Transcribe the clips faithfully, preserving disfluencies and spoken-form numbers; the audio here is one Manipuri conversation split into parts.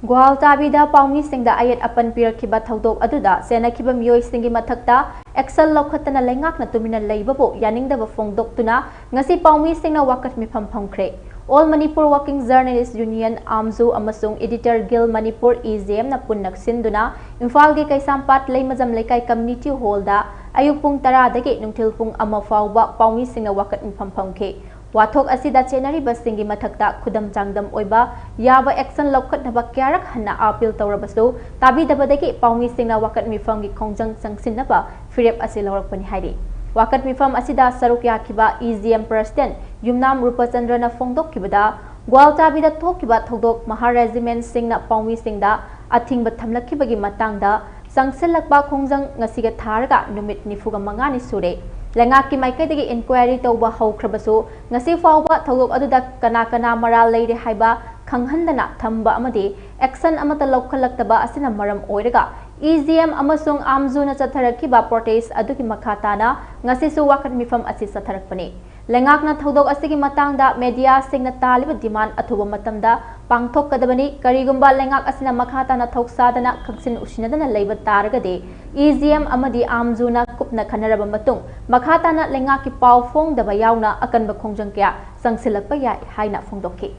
ꯒꯨꯋꯥꯍꯥꯇꯤꯗ ꯄꯥꯎꯃꯤꯁꯤꯡꯗ ꯑꯌꯦꯠ ꯑꯄꯟ ꯄꯤꯔꯛꯈꯤꯕ ꯊꯧꯗꯣꯛ ꯑꯗꯨꯗ ꯆꯦꯟꯅꯈꯤꯕ ꯃꯤꯑꯣꯏꯁꯤꯡꯒꯤ ꯃꯊꯛꯇ action ꯂꯧꯈꯠꯇꯅ ꯂꯩꯉꯥꯛꯅ ꯇꯨꯃꯤꯟꯅ ꯂꯩꯕꯕꯨ ꯌꯥꯅꯤꯡꯗꯕ ꯐꯣꯡꯗꯣꯛꯇꯨꯅ ꯉꯁꯤ ꯄꯥꯎꯃꯤꯁꯤꯡꯅ ꯋꯥꯀꯠ ꯃꯤꯐꯝ ꯐꯝꯈ꯭ꯔꯦ꯫ All Manipur Working Journalist Union, ꯑꯥꯝꯖꯨ ꯑꯃꯁꯨꯡ Editor Guild Manipur, E J M ꯅ ꯄꯨꯟꯅ ꯁꯤꯟꯗꯨꯅ ꯏꯝꯐꯥꯜꯒꯤ ꯀꯩꯁꯥꯝꯄꯥꯠ ꯂꯩꯃꯖꯝ ꯂꯩꯀꯥꯏ community hall ꯗ ꯑꯌꯨꯛ ꯄꯨꯡ ꯇꯔꯥꯗꯒꯤ ꯅꯨꯡꯊꯤꯜ ꯄꯨꯡ ꯑꯃ ꯐꯥꯎꯕ ꯄꯥꯎꯃꯤꯁꯤꯡꯅ ꯋꯥꯀꯠ ꯃꯤꯐꯝ ꯐꯝꯈꯤ꯫ ꯋꯥꯊꯣꯛ ꯑꯁꯤꯗ ꯆꯦꯟꯅꯔꯤꯕꯁꯤꯡꯒꯤ ꯃꯊꯛꯇ ꯈꯨꯗꯝ ꯆꯥꯡꯗꯝ ꯑꯣꯏꯕ ꯌꯥꯕ action ꯂꯧꯈꯠꯅꯕ ꯀꯌꯥꯔꯛ ꯍꯟꯅ appeal ꯇꯧꯔꯕꯁꯨ ꯇꯥꯕꯤꯗꯕꯗꯒꯤ ꯄꯥꯎꯃꯤꯁꯤꯡꯅ ꯋꯥꯀꯠ ꯃꯤꯐꯝꯒꯤ ꯈꯣꯡꯖꯪ ꯆꯪꯁꯤꯟꯅꯕ ꯐꯤꯔꯦꯞ ꯑꯁꯤ ꯂꯧꯔꯛꯄꯅꯤ ꯍꯥꯏꯔꯤ꯫ ꯋꯥꯀꯠ ꯃꯤꯐꯝ ꯑꯁꯤꯗ ꯁꯔꯨꯛ ꯌꯥꯈꯤꯕ E J M President ꯌꯨꯝꯅꯥꯝ ꯔꯨꯄꯆꯟꯗ꯭ꯔꯅ ꯐꯣꯡꯗꯣꯛꯈꯤꯕꯗ, ꯒ꯭ꯋꯥꯜꯆꯥꯕꯤꯗ ꯊꯣꯛꯈꯤꯕ ꯊꯧꯗꯣꯛ ꯃꯍꯥ regimentꯁꯤꯡꯅ ꯄꯥꯎꯃꯤꯁꯤꯡꯗ ꯑꯊꯤꯡꯕ ꯊꯝꯂꯛꯈꯤꯕꯒꯤ ꯃꯇꯥꯡꯗ ꯆꯪꯁꯤꯜꯂꯛꯄ ꯈꯣꯡꯖꯪ ꯉꯁꯤꯒ ꯊꯥꯔꯒ ꯅꯨꯃꯤꯠ ꯅꯤꯐꯨꯒ ꯃꯉꯥꯅꯤ ꯁꯨꯔꯦ꯫ ꯂꯩꯉꯥꯛꯀꯤ ꯃꯥꯏꯀꯩꯗꯒꯤ inquiry ꯇꯧꯕ ꯍꯧꯈ꯭ꯔꯕꯁꯨ, ꯉꯁꯤ ꯐꯥꯎꯕ ꯊꯧꯗꯣꯛ ꯑꯗꯨꯗ ꯀꯅꯥ ꯀꯅꯥ ꯃꯔꯥꯜ ꯂꯩꯔꯦ ꯍꯥꯏꯕ ꯈꯪꯍꯟꯗꯅ ꯊꯝꯕ ꯑꯃꯗꯤ action ꯑꯃꯠꯇ ꯂꯧꯈꯠꯂꯛꯇꯕ ꯑꯁꯤꯅ ꯃꯔꯝ ꯑꯣꯏꯔꯒ E J M ꯑꯃꯁꯨꯡ ꯑꯥꯝꯖꯨꯅ ꯆꯠꯊꯔꯛꯈꯤꯕ protest ꯑꯗꯨꯒꯤ ꯃꯈꯥ ꯇꯥꯅ ꯉꯁꯤꯁꯨ ꯋꯥꯀꯠ ꯃꯤꯐꯝ ꯑꯁꯤ ꯆꯠꯊꯔꯛꯄꯅꯤ꯫ ꯂꯩꯉꯥꯛꯅ ꯊꯧꯗꯣꯛ ꯑꯁꯤꯒꯤ ꯃꯇꯥꯡꯗ mediaꯁꯤꯡꯅ ꯇꯥꯜꯂꯤꯕ demand ꯑꯊꯨꯕ ꯃꯇꯝꯗ ꯄꯥꯡꯊꯣꯛꯀꯗꯕꯅꯤ꯫ ꯀꯔꯤꯒꯨꯝꯕ ꯂꯩꯉꯥꯛ ꯑꯁꯤꯅ ꯃꯈꯥ ꯇꯥꯅ ꯊꯧꯁꯥꯗꯅ ꯈꯪꯁꯤꯟ ꯎꯁꯤꯟꯅꯗꯅ ꯂꯩꯕ ꯇꯥꯔꯒꯗꯤ, E J M ꯑꯃꯗꯤ ꯑꯥꯝꯖꯨꯅ ꯀꯨꯞꯅ ꯈꯟꯅꯔꯕ ꯃꯇꯨꯡ, ꯃꯈꯥ ꯇꯥꯅ ꯂꯩꯉꯥꯛꯀꯤ ꯄꯥꯎ ꯐꯣꯡꯗꯕ ꯌꯥꯎꯅ ꯑꯀꯟꯕ ꯈꯣꯡꯖꯪ ꯀꯌꯥ ꯆꯪꯁꯤꯜꯂꯛꯄ ꯌꯥꯏ ꯍꯥꯏꯅ ꯐꯣꯡꯗꯣꯛꯈꯤ꯫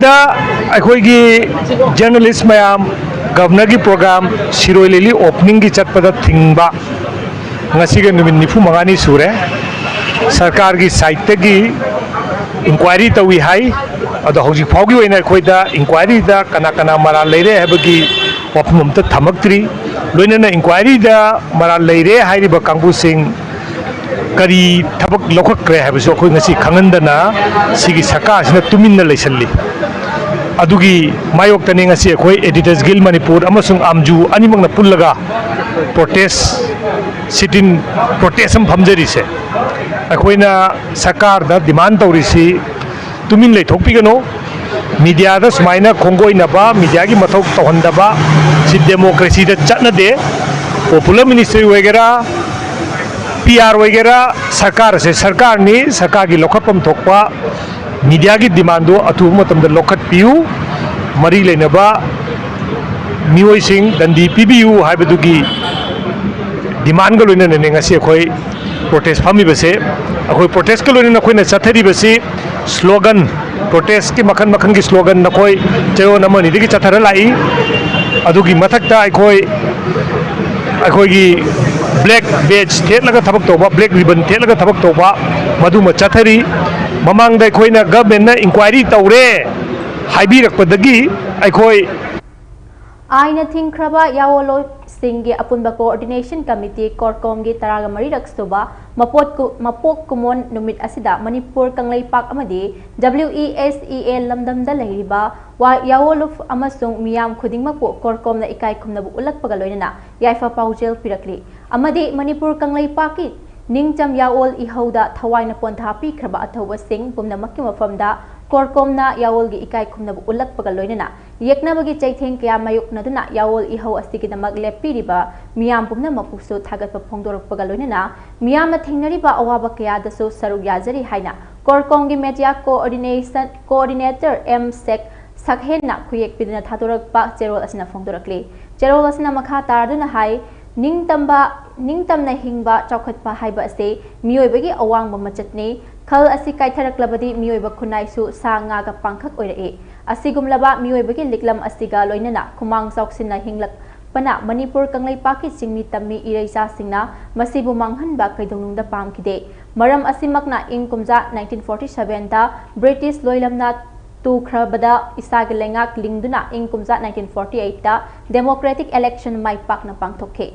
ꯗ ꯑꯩꯈꯣꯏꯒꯤ journalist ꯃꯌꯥꯝ Governorꯒꯤ program ꯁꯤꯔꯣꯏ ꯂꯤꯂꯤ openingꯒꯤ ꯆꯠꯄꯗ ꯊꯤꯡꯕ ꯉꯁꯤꯒ ꯅꯨꯃꯤꯠ ꯅꯤꯐꯨ ꯃꯉꯥꯅꯤ ꯁꯨꯔꯦ꯫ ꯁꯔꯀꯥꯔꯒꯤ sideꯇꯒꯤ inquiry ꯇꯧꯏ ꯍꯥꯏ꯫ ꯑꯗꯣ ꯍꯧꯖꯤꯛ ꯐꯥꯎꯒꯤ ꯑꯣꯏꯅ ꯑꯩꯈꯣꯏꯗ inquiryꯗ ꯀꯅꯥ ꯀꯅꯥ ꯃꯔꯥꯜ ꯂꯩꯔꯦ ꯍꯥꯏꯕꯒꯤ ꯋꯥꯐꯝ ꯑꯝꯇ ꯊꯝꯃꯛꯇ꯭ꯔꯤ꯫ ꯂꯣꯏꯅꯅ inquiryꯗ ꯃꯔꯥꯜ ꯂꯩꯔꯦ ꯍꯥꯏꯔꯤꯕ ꯀꯥꯡꯕꯨꯁꯤꯡ ꯀꯔꯤ ꯊꯕꯛ ꯂꯧꯈꯠꯈ꯭ꯔꯦ ꯍꯥꯏꯕꯁꯨ ꯑꯩꯈꯣꯏ ꯉꯁꯤ ꯈꯪꯍꯟꯗꯅ ꯁꯤꯒꯤ ꯁꯔꯀꯥꯔꯁꯤꯅ ꯇꯨꯃꯤꯟꯅ ꯂꯩꯁꯜꯂꯤ꯫ ꯑꯗꯨꯒꯤ ꯃꯥꯌꯣꯛꯇꯅꯤ ꯉꯁꯤ ꯑꯩꯈꯣꯏ Editors Guild ꯃꯅꯤꯄꯨꯔ ꯑꯃꯁꯨꯡ ꯑꯥꯝꯖꯨ ꯑꯅꯤꯃꯛꯅ ꯄꯨꯜꯂꯒ protest sit-in, protest ꯑꯃ ꯐꯝꯖꯔꯤꯁꯦ꯫ ꯑꯩꯈꯣꯏꯅ ꯁꯔꯀꯥꯔꯗ demand ꯇꯧꯔꯤꯁꯤ, ꯇꯨꯃꯤꯟ ꯂꯩꯊꯣꯛꯄꯤꯒꯅꯨ꯫ Mediaꯗ ꯁꯨꯃꯥꯏꯅ ꯈꯣꯡꯒꯣꯏꯅꯕ, mediaꯒꯤ ꯃꯊꯧ ꯇꯧꯍꯟꯗꯕ, ꯁꯤ democracyꯗ ꯆꯠꯅꯗꯦ꯫ Popular ministry ꯑꯣꯏꯒꯦꯔꯥ, P R ꯑꯣꯏꯒꯦꯔꯥ, ꯁꯔꯀꯥꯔ ꯑꯁꯦ ꯁꯔꯀꯥꯔꯅꯤ, ꯁꯔꯀꯥꯔꯒꯤ ꯂꯧꯈꯠꯐꯝ ꯊꯣꯛꯄ ꯃꯤꯗꯤꯌꯥꯒꯤ ꯗꯤꯃꯥꯟꯗꯨ ꯑꯊꯨꯕ ꯃꯇꯝꯗ ꯂꯧꯈꯠꯄꯤꯌꯨ, ꯃꯔꯤ ꯂꯩꯅꯕ ꯃꯤꯑꯣꯏꯁꯤꯡ ꯗꯟꯗꯤ ꯄꯤꯕꯤꯌꯨ ꯍꯥꯏꯕꯗꯨꯒꯤ ꯗꯤꯃꯥꯟꯒ ꯂꯣꯏꯅꯅꯅꯦ ꯉꯁꯤ ꯑꯩꯈꯣꯏ ꯄ꯭ꯔꯣꯇꯦꯁ ꯐꯝꯃꯤꯕꯁꯦ꯫ ꯑꯩꯈꯣꯏ ꯄ꯭ꯔꯣꯇꯦꯁꯀ ꯂꯣꯏꯅꯅ ꯑꯩꯈꯣꯏꯅ ꯆꯠꯊꯔꯤꯕꯁꯤ ꯁ꯭ꯂꯣꯒꯟ, ꯄ꯭ꯔꯣꯇꯦꯁꯀꯤ ꯃꯈꯜ ꯃꯈꯜꯒꯤ ꯁ꯭ꯂꯣꯒꯟ ꯅꯈꯣꯏ ꯆꯌꯣꯜ ꯑꯃ ꯑꯅꯤꯗꯒꯤ ꯆꯠꯊꯔ ꯂꯥꯛꯏ꯫ ꯑꯗꯨꯒꯤ ꯃꯊꯛꯇ ꯑꯩꯈꯣꯏ ꯑꯩꯈꯣꯏꯒꯤ ꯕ꯭ꯂꯦꯛ ꯕꯦꯖ ꯊꯦꯠꯂꯒ ꯊꯕꯛ ꯇꯧꯕ, ꯕ꯭ꯂꯦꯛ ꯔꯤꯕꯟ ꯊꯦꯠꯂꯒ ꯊꯕꯛ ꯇꯧꯕ, ꯃꯗꯨꯃ ꯆꯠꯊꯔꯤ꯫ ꯃꯃꯥꯡꯗ ꯑꯩꯈꯣꯏꯅ ꯒꯚꯔꯟꯃꯦꯟꯠꯅ ꯏꯟꯀ꯭ꯋꯥꯏꯔꯤ ꯇꯧꯔꯦ ꯍꯥꯏꯕꯤꯔꯛꯄꯗꯒꯤ ꯑꯩꯈꯣꯏ ꯑꯥꯏꯟꯅ ꯊꯤꯡꯈ꯭ꯔꯕ ꯌꯥꯑꯣꯂꯣꯁꯤꯡꯒꯤ ꯑꯄꯨꯟꯕ ꯀꯣꯑꯣꯔꯗꯤꯅꯦꯁꯟ ꯀꯃꯤꯇꯤ ꯀꯣꯔꯀꯣꯝꯒꯤ ꯇꯔꯥꯒ ꯃꯔꯤꯔꯛ ꯁꯨꯕ ꯃꯄꯣꯠ ꯀꯨ-, ꯃꯄꯣꯛ ꯀꯨꯝꯑꯣꯟ ꯅꯨꯃꯤꯠ ꯑꯁꯤꯗ ꯃꯅꯤꯄꯨꯔ ꯀꯪꯂꯩꯄꯥꯛ ꯑꯃꯗꯤ W E S E A ꯂꯝꯗꯝꯗ ꯂꯩꯔꯤꯕ ꯋꯥ-, ꯌꯥꯑꯣꯂꯨꯞ ꯑꯃꯁꯨꯡ ꯃꯤꯌꯥꯝ ꯈꯨꯗꯤꯡꯃꯛꯄꯨ ꯀꯣꯔꯀꯣꯝꯅ ꯏꯀꯥꯏ ꯈꯨꯝꯅꯕ ꯎꯠꯂꯛꯄꯒ ꯂꯣꯏꯅꯅ ꯌꯥꯏꯐ ꯄꯥꯎꯖꯦꯜ ꯄꯤꯔꯛꯂꯤ ꯑꯃꯗꯤ ꯃꯅꯤꯄꯨꯔ ꯀꯪꯂꯩꯄꯥꯛꯀꯤ ꯅꯤꯡꯇꯝ ꯌꯥꯑꯣꯜ ꯏꯍꯧꯗ ꯊꯋꯥꯏꯅ ꯄꯣꯟꯊꯥ ꯄꯤꯈ꯭ꯔꯕ ꯑꯊꯧꯕꯁꯤꯡ ꯄꯨꯝꯅꯃꯛꯀꯤ ꯃꯐꯝꯗ ꯀꯣꯔꯀꯣꯝꯅ ꯌꯥꯑꯣꯜꯒꯤ ꯏꯀꯥꯏ ꯈꯨꯝꯅꯕ ꯎꯠꯂꯛꯄꯒ ꯂꯣꯏꯅꯅ ꯌꯦꯛꯅꯕꯒꯤ ꯆꯩꯊꯦꯡ ꯀꯌꯥ ꯃꯥꯌꯣꯛꯅꯗꯨꯅ ꯌꯥꯑꯣꯜ ꯏꯍꯧ ꯑꯁꯤꯒꯤꯗꯃꯛ ꯂꯦꯞꯄꯤꯔꯤꯕ ꯃꯤꯌꯥꯝ ꯄꯨꯝꯅꯃꯛꯄꯨꯁꯨ ꯊꯥꯒꯠꯄ ꯐꯣꯡꯗꯣꯔꯛꯄꯒ ꯂꯣꯏꯅꯅ ꯃꯤꯌꯥꯝꯅ ꯊꯦꯡꯅꯔꯤꯕ ꯑꯋꯥꯕ ꯀꯌꯥꯗꯁꯨ ꯁꯔꯨꯛ ꯌꯥꯖꯔꯤ ꯍꯥꯏꯅ ꯀꯣꯔꯀꯣꯝꯒꯤ ꯃꯦꯗꯤꯌꯥ ꯀꯣꯑꯣꯔꯗꯤꯅꯦꯁꯟ, ꯀꯣꯑꯣꯔꯗꯤꯅꯦꯇꯔ ꯑꯦꯝ ꯁꯦꯛ ꯁꯛꯍꯦꯟꯅ ꯈꯨꯌꯦꯛ ꯄꯤꯗꯨꯅ ꯊꯥꯗꯣꯔꯛꯄ ꯆꯦꯔꯣꯜ ꯑꯁꯤꯅ ꯐꯣꯡꯗꯣꯔꯛꯂꯤ꯫ ꯆꯦꯔꯣꯜ ꯑꯁꯤꯅ ꯃꯈꯥ ꯇꯥꯔꯗꯨꯅ ꯍꯥꯏ, ꯅꯤꯡꯇꯝꯕ, ꯅꯤꯡꯇꯝꯅ ꯍꯤꯡꯕ ꯆꯥꯎꯈꯠꯄ ꯍꯥꯏꯕ ꯑꯁꯤ ꯃꯤꯑꯣꯏꯕꯒꯤ ꯑꯋꯥꯡꯕ ꯃꯆꯠꯅꯤ꯫ ꯈꯜ ꯑꯁꯤ ꯀꯥꯏꯊꯔꯛꯂꯕꯗꯤ ꯃꯤꯑꯣꯏꯕ ꯈꯨꯟꯅꯥꯏꯁꯨ ꯁꯥ ꯉꯥꯒ ꯄꯥꯡꯈꯛ ꯑꯣꯏꯔꯛꯏ꯫ ꯑꯁꯤꯒꯨꯝꯂꯕ ꯃꯤꯑꯣꯏꯕꯒꯤ ꯂꯤꯛꯂꯝ ꯑꯁꯤꯒ ꯂꯣꯏꯅꯅ ꯈꯨꯃꯥꯡ ꯆꯥꯎꯁꯤꯟꯅ ꯍꯤꯡꯂꯛꯄꯅ ꯃꯅꯤꯄꯨꯔ ꯀꯪꯂꯩꯄꯥꯛꯀꯤ ꯆꯤꯡꯃꯤ ꯇꯝꯃꯤ ꯏꯔꯩꯆꯥꯁꯤꯡꯅ ꯃꯁꯤꯕꯨ ꯃꯥꯡꯍꯟꯕ ꯀꯩꯗꯧꯅꯨꯡꯗ ꯄꯥꯝꯈꯤꯗꯦ꯫ ꯃꯔꯝ ꯑꯁꯤꯃꯛꯅ ꯏꯪ ꯀꯨꯝꯖꯥ nineteen forty seven ꯗ ꯕ꯭ꯔꯤꯇꯤꯁ ꯂꯣꯏꯂꯝꯅ ꯇꯨꯈ꯭ꯔꯕꯗ ꯏꯁꯥꯒꯤ ꯂꯩꯉꯥꯛ ꯂꯤꯡꯗꯨꯅ ꯏꯪ ꯀꯨꯝꯖꯥ nineteen forty eight ꯗ democratic election ꯃꯥꯏ ꯄꯥꯛꯅ ꯄꯥꯡꯊꯣꯛꯈꯤ꯫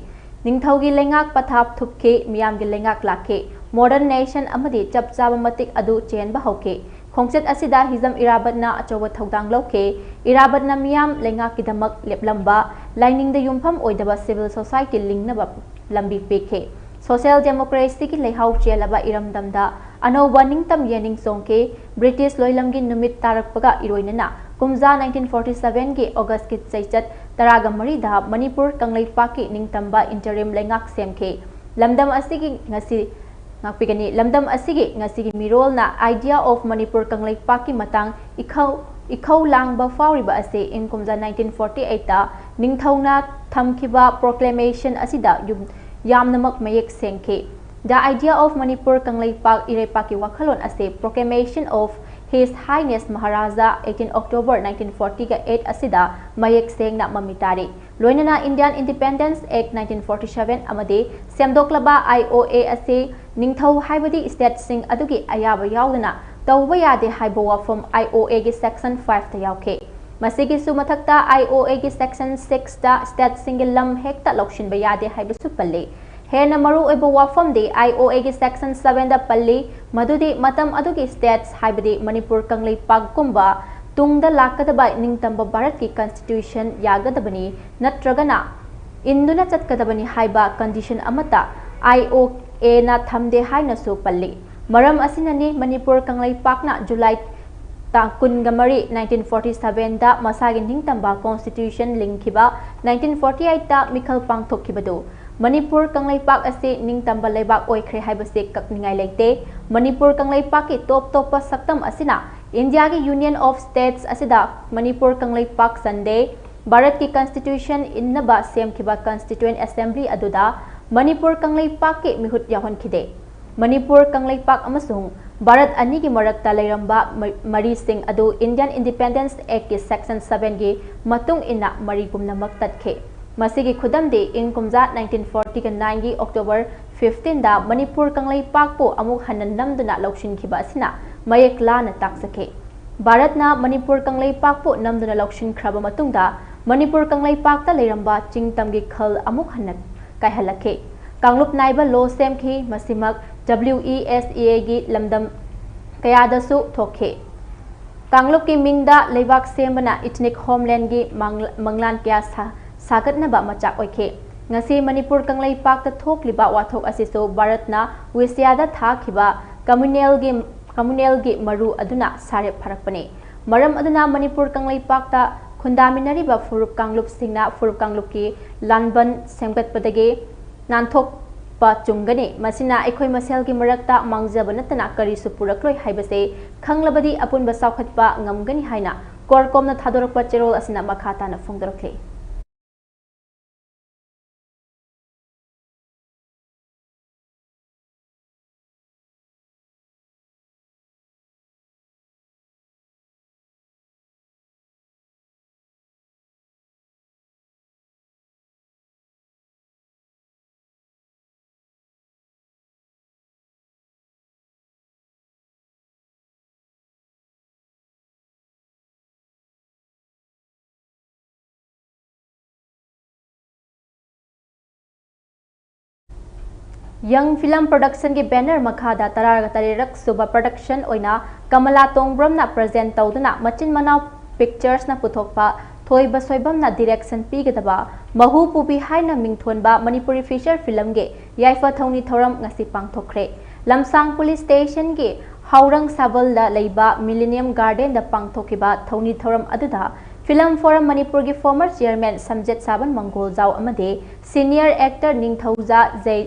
ꯅꯤꯡꯊꯧꯒꯤ ꯂꯩꯉꯥꯛ ꯄꯊꯥꯞ ꯊꯨꯞꯈꯤ, ꯃꯤꯌꯥꯝꯒꯤ ꯂꯩꯉꯥꯛ ꯂꯥꯛꯈꯤ꯫ Modern nation ꯑꯃꯗꯤ ꯆꯞ ꯆꯥꯕ ꯃꯇꯤꯛ ꯑꯗꯨ ꯆꯦꯟꯕ ꯍꯧꯈꯤ꯫ ꯈꯣꯡꯆꯠ ꯑꯁꯤꯗ ꯍꯤꯖꯝ ꯏꯔꯥꯕꯠꯅ ꯑꯆꯧꯕ ꯊꯧꯗꯥꯡ ꯂꯧꯈꯤ꯫ ꯏꯔꯥꯕꯠꯅ ꯃꯤꯌꯥꯝ ꯂꯩꯉꯥꯛꯀꯤꯗꯃꯛ ꯂꯦꯞꯂꯝꯕ, ꯂꯥꯏꯅꯤꯡꯗ ꯌꯨꯝꯐꯝ ꯑꯣꯏꯗꯕ civil society ꯂꯤꯡꯅꯕ ꯂꯝꯕꯤ ꯄꯤꯈꯤ꯫ Social democracy ꯒꯤ ꯂꯩꯍꯥꯎ ꯆꯦꯜꯂꯕ ꯏꯔꯝꯗꯝꯗ ꯑꯅꯧꯕ ꯅꯤꯡꯇꯝ ꯌꯦꯅꯤꯡ ꯆꯣꯡꯈꯤ꯫ ꯕ꯭ꯔꯤꯇꯤꯁ ꯂꯣꯏꯂꯝꯒꯤ ꯅꯨꯃꯤꯠ ꯇꯥꯔꯛꯄꯒ ꯏꯔꯣꯏꯅꯅ ꯀꯨꯝꯖꯥ nineteen forty seven ꯒꯤ August ꯀꯤ ꯆꯩꯆꯠ ꯇꯔꯥꯒ ꯃꯔꯤꯗ ꯃꯅꯤꯄꯨꯔ ꯀꯪꯂꯩꯄꯥꯛꯀꯤ ꯅꯤꯡꯇꯝꯕ interim ꯂꯩꯉꯥꯛ ꯁꯦꯝꯈꯤ꯫ ꯂꯝꯗꯝ ꯑꯁꯤꯒꯤ ꯉꯁꯤ ꯉꯥꯛꯄꯤꯒꯅꯤ꯫ ꯂꯝꯗꯝ ꯑꯁꯤꯒꯤ ꯉꯁꯤꯒꯤ ꯃꯤꯔꯣꯜꯅ Idea of ꯃꯅꯤꯄꯨꯔ ꯀꯪꯂꯩꯄꯥꯛꯀꯤ ꯃꯇꯥꯡ ꯏꯈꯧ, ꯏꯈꯧ ꯂꯥꯡꯕ ꯐꯥꯎꯔꯤꯕ ꯑꯁꯤ ꯏꯪ ꯀꯨꯝꯖꯥ nineteen forty eight ꯇ ꯅꯤꯡꯊꯧꯅ ꯊꯝꯈꯤꯕ proclamation ꯑꯁꯤꯗ ꯌꯨꯝ, ꯌꯥꯝꯅꯃꯛ ꯃꯌꯦꯛ ꯁꯦꯡꯈꯤ꯫ The Idea of Manipur Kangleipak ꯏꯔꯩꯄꯥꯛꯀꯤ ꯋꯥꯈꯜꯂꯣꯟ ꯑꯁꯤ Proclamation of His Highness Maharaja eighteen October nineteen forty eight ꯑꯁꯤꯗ ꯃꯌꯦꯛ ꯁꯦꯡꯅ ꯃꯃꯤ ꯇꯥꯔꯤ꯫ ꯂꯣꯏꯅꯅ Indian Independence Act nineteen forty seven ꯑꯃꯗꯤ ꯁꯦꯝꯗꯣꯛꯂꯕ I O A ꯑꯁꯤ ꯅꯤꯡꯊꯧ ꯍꯥꯏꯕꯗꯤ stateꯁꯤꯡ ꯑꯗꯨꯒꯤ ꯑꯌꯥꯕ ꯌꯥꯎꯗꯅ ꯇꯧꯕ ꯌꯥꯗꯦ ꯍꯥꯏꯕ ꯋꯥꯐꯝ I O A ꯒꯤ section five ꯇ ꯌꯥꯎꯈꯤ꯫ ꯃꯁꯤꯒꯤꯁꯨ ꯃꯊꯛꯇ I O A ꯒꯤ section six ꯇ stateꯁꯤꯡꯒꯤ ꯂꯝ ꯍꯦꯛꯇ ꯂꯧꯁꯤꯟꯕ ꯌꯥꯗꯦ ꯍꯥꯏꯕꯁꯨ ꯄꯜꯂꯤ꯫ ꯍꯦꯟꯅ ꯃꯔꯨꯑꯣꯏꯕ ꯋꯥꯐꯝꯗꯤ I O A ꯒꯤ section seven ꯗ ꯄꯜꯂꯤ, ꯃꯗꯨꯗꯤ ꯃꯇꯝ ꯑꯗꯨꯒꯤ states ꯍꯥꯏꯕꯗꯤ ꯃꯅꯤꯄꯨꯔ ꯀꯪꯂꯩꯄꯥꯛꯀꯨꯝꯕ ꯇꯨꯡꯗ ꯂꯥꯛꯀꯗꯕ ꯅꯤꯡꯇꯝꯕ ꯚꯥꯔꯠꯀꯤ constitution ꯌꯥꯒꯗꯕꯅꯤ ꯅꯠꯇ꯭ꯔꯒꯅ ꯏꯟꯗꯨꯅ ꯆꯠꯀꯗꯕꯅꯤ ꯍꯥꯏꯕ condition ꯑꯃꯠꯇ I O A ꯅ ꯊꯝꯗꯦ ꯍꯥꯏꯅꯁꯨ ꯄꯜꯂꯤ꯫ ꯃꯔꯝ ꯑꯁꯤꯅꯅꯤ ꯃꯅꯤꯄꯨꯔ ꯀꯪꯂꯩꯄꯥꯛꯅ July ꯇꯥꯡ ꯀꯨꯟꯒ ꯃꯔꯤ, nineteen forty seven ꯗ ꯃꯁꯥꯒꯤ ꯅꯤꯡꯇꯝꯕ constitution ꯂꯤꯡꯈꯤꯕ nineteen forty eight ꯇ ꯃꯤꯈꯜ ꯄꯥꯡꯊꯣꯛꯈꯤꯕꯗꯨ꯫ ꯃꯅꯤꯄꯨꯔ ꯀꯪꯂꯩꯄꯥꯛ ꯑꯁꯤ ꯅꯤꯡꯇꯝꯕ ꯂꯩꯕꯥꯛ ꯑꯣꯏꯈ꯭ꯔꯦ ꯍꯥꯏꯕꯁꯤ ꯀꯛꯅꯤꯡꯉꯥꯏ ꯂꯩꯇꯦ꯫ ꯃꯅꯤꯄꯨꯔ ꯀꯪꯂꯩꯄꯥꯛꯀꯤ ꯇꯣꯞ ꯇꯣꯞꯄ ꯁꯛꯇꯝ ꯑꯁꯤꯅ Indiaꯒꯤ Union of States ꯑꯁꯤꯗ ꯃꯅꯤꯄꯨꯔ ꯀꯪꯂꯩꯄꯥꯛ ꯆꯟꯗꯦ꯫ ꯚꯥꯔꯠꯀꯤ constitution ꯏꯟꯅꯕ ꯁꯦꯝꯈꯤꯕ Constituent Assembly ꯑꯗꯨꯗ ꯃꯅꯤꯄꯨꯔ ꯀꯪꯂꯩꯄꯥꯛꯀꯤ ꯃꯤꯍꯨꯠ ꯌꯥꯎꯍꯟꯈꯤꯗꯦ꯫ ꯃꯅꯤꯄꯨꯔ ꯀꯪꯂꯩꯄꯥꯛ ꯑꯃꯁꯨꯡ ꯚꯥꯔꯠ ꯑꯅꯤꯒꯤ ꯃꯔꯛꯇ ꯂꯩꯔꯝꯕ ꯃ-, ꯃꯔꯤꯁꯤꯡ ꯑꯗꯨ Indian Independence Actꯀꯤ section sevenꯒꯤ ꯃꯇꯨꯡ ꯏꯟꯅ ꯃꯔꯤ ꯄꯨꯝꯅꯃꯛ ꯇꯠꯈꯤ꯫ ꯃꯁꯤꯒꯤ ꯈꯨꯗꯝꯗꯤ ꯏꯪ ꯀꯨꯝꯖꯥ nineteen forty nineꯒꯤ October fifteenꯗ ꯃꯅꯤꯄꯨꯔ ꯀꯪꯂꯩꯄꯥꯛꯄꯨ ꯑꯃꯨꯛ ꯍꯟꯅ ꯅꯝꯗꯨꯅ ꯂꯧꯁꯤꯟꯈꯤꯕ ꯑꯁꯤꯅ ꯃꯌꯦꯛ ꯂꯥꯅ ꯇꯥꯛꯆꯈꯤ꯫ ꯚꯥꯔꯠꯅ ꯃꯅꯤꯄꯨꯔ ꯀꯪꯂꯩꯄꯥꯛꯄꯨ ꯅꯝꯗꯨꯅ ꯂꯧꯁꯤꯟꯈ꯭ꯔꯕ ꯃꯇꯨꯡꯗ ꯃꯅꯤꯄꯨꯔ ꯀꯪꯂꯩꯄꯥꯛꯇ ꯂꯩꯔꯝꯕ ꯆꯤꯡꯇꯝꯒꯤ ꯈꯜ ꯑꯃꯨꯛ ꯍꯟꯅ ꯀꯥꯏꯍꯜꯂꯛꯈꯤ꯫ ꯀꯥꯡꯂꯨꯞ ꯅꯥꯏꯕ law ꯁꯦꯝꯈꯤ꯫ ꯃꯁꯤꯃꯛ WESEAꯒꯤ ꯂꯝꯗꯝ ꯀꯌꯥꯗꯁꯨ ꯊꯣꯛꯈꯤ꯫ ꯀꯥꯡꯂꯨꯞꯀꯤ ꯃꯤꯡꯗ ꯂꯩꯕꯥꯛ ꯁꯦꯝꯕꯅ ethnic homelandꯒꯤ ꯃꯪ-, ꯃꯪꯂꯥꯟ ꯀꯌꯥ ꯁꯥ-, ꯁꯥꯒꯠꯅꯕ ꯃꯆꯥꯛ ꯑꯣꯏꯈꯤ꯫ ꯉꯁꯤ ꯃꯅꯤꯄꯨꯔ ꯀꯪꯂꯩꯄꯥꯛꯇ ꯊꯣꯛꯂꯤꯕ ꯋꯥꯊꯣꯛ ꯑꯁꯤꯁꯨ ꯚꯥꯔꯠꯅ ꯋꯤꯁꯤꯌꯥꯗ ꯊꯥꯈꯤꯕ communalꯒꯤ, communalꯒꯤ ꯃꯔꯨ ꯑꯗꯨꯅ ꯁꯥꯔꯦꯞ ꯐꯥꯔꯛꯄꯅꯤ꯫ ꯃꯔꯝ ꯑꯗꯨꯅ ꯃꯅꯤꯄꯨꯔ ꯀꯪꯂꯩꯄꯥꯛꯇ ꯈꯨꯟꯗꯥꯃꯤꯟꯅꯔꯤꯕ ꯐꯨꯔꯨꯞ ꯀꯥꯡꯂꯨꯞꯁꯤꯡꯅ ꯐꯨꯔꯨꯞ ꯀꯥꯡꯂꯨꯞꯀꯤ ꯂꯥꯟꯕꯟ ꯁꯦꯝꯒꯠꯄꯗꯒꯤ ꯅꯥꯟꯊꯣꯛ-, ꯄ ꯆꯨꯝꯒꯅꯤ꯫ ꯃꯁꯤꯅ ꯑꯩꯈꯣꯏ ꯃꯁꯦꯜꯒꯤ ꯃꯔꯛꯇ ꯃꯥꯡꯖꯕ ꯅꯠꯇꯅ ꯀꯔꯤꯁꯨ ꯄꯨꯔꯛꯂꯣꯏ ꯍꯥꯏꯕꯁꯦ ꯈꯪꯂꯕꯗꯤ ꯑꯄꯨꯟꯕ ꯆꯥꯎꯈꯠꯄ ꯉꯝꯒꯅꯤ ꯍꯥꯏꯅ ꯀꯣꯔꯀꯣꯝꯅ ꯊꯥꯗꯣꯔꯛꯄ ꯆꯦꯔꯣꯜ ꯑꯁꯤꯅ ꯃꯈꯥ ꯇꯥꯅ ꯐꯣꯡꯗꯣꯔꯛꯂꯤ꯫ ꯌꯪ ꯐꯤꯂꯝ ꯄ꯭ꯔꯣꯗꯛꯁꯟꯒꯤ ꯕꯦꯅꯔ ꯃꯈꯥꯗ ꯇꯔꯥꯒ ꯇꯔꯦꯠꯔꯛ ꯁꯨꯕ ꯄ꯭ꯔꯣꯗꯛꯁꯟ ꯑꯣꯏꯅ ꯀꯃꯂꯥ ꯇꯣꯡꯕ꯭ꯔꯝꯅ ꯄ꯭ꯔꯖꯦꯟ ꯇꯧꯗꯨꯅ ꯃꯆꯤꯟ ꯃꯅꯥꯎ ꯄꯤꯛꯆꯔꯁꯅ ꯄꯨꯊꯣꯛꯄ ꯊꯣꯏꯕ ꯁꯣꯏꯕꯝꯅ ꯗꯤꯔꯦꯛꯁꯟ ꯄꯤꯒꯗꯕ ꯃꯍꯨ ꯄꯨꯕꯤ ꯍꯥꯏꯅ ꯃꯤꯡꯊꯣꯟꯕ ꯃꯅꯤꯄꯨꯔꯤ ꯐꯤꯆꯔ ꯐꯤꯂꯝꯒꯤ ꯌꯥꯏꯐ ꯊꯧꯅꯤ ꯊꯧꯔꯝ ꯉꯁꯤ ꯄꯥꯡꯊꯣꯛꯈ꯭ꯔꯦ꯫ ꯂꯝꯁꯥꯡ ꯄꯨꯂꯤꯁ ꯁ꯭ꯇꯦꯁꯟꯒꯤ ꯍꯥꯎꯔꯪ ꯁꯥꯕꯜꯗ ꯂꯩꯕ ꯃꯤꯂꯤꯅꯤꯌꯝ ꯒꯥꯔꯗꯦꯟꯗ ꯄꯥꯡꯊꯣꯛꯈꯤꯕ ꯊꯧꯅꯤ ꯊꯧꯔꯝ ꯑꯗꯨꯗ ꯐꯤꯂꯝ ꯐꯣꯔꯝ ꯃꯅꯤꯄꯨꯔꯒꯤ ꯐꯣꯔꯃꯔ ꯆꯤꯌꯔꯃꯦꯟ ꯁꯝꯖꯦꯠ ꯁꯥꯕꯟ ꯃꯪꯒꯣꯜꯖꯥꯎ ꯑꯃꯗꯤ ꯁꯤꯅꯤꯌꯔ ꯑꯦꯛꯇꯔ ꯅꯤꯡꯊꯧꯖꯥ ꯖꯩ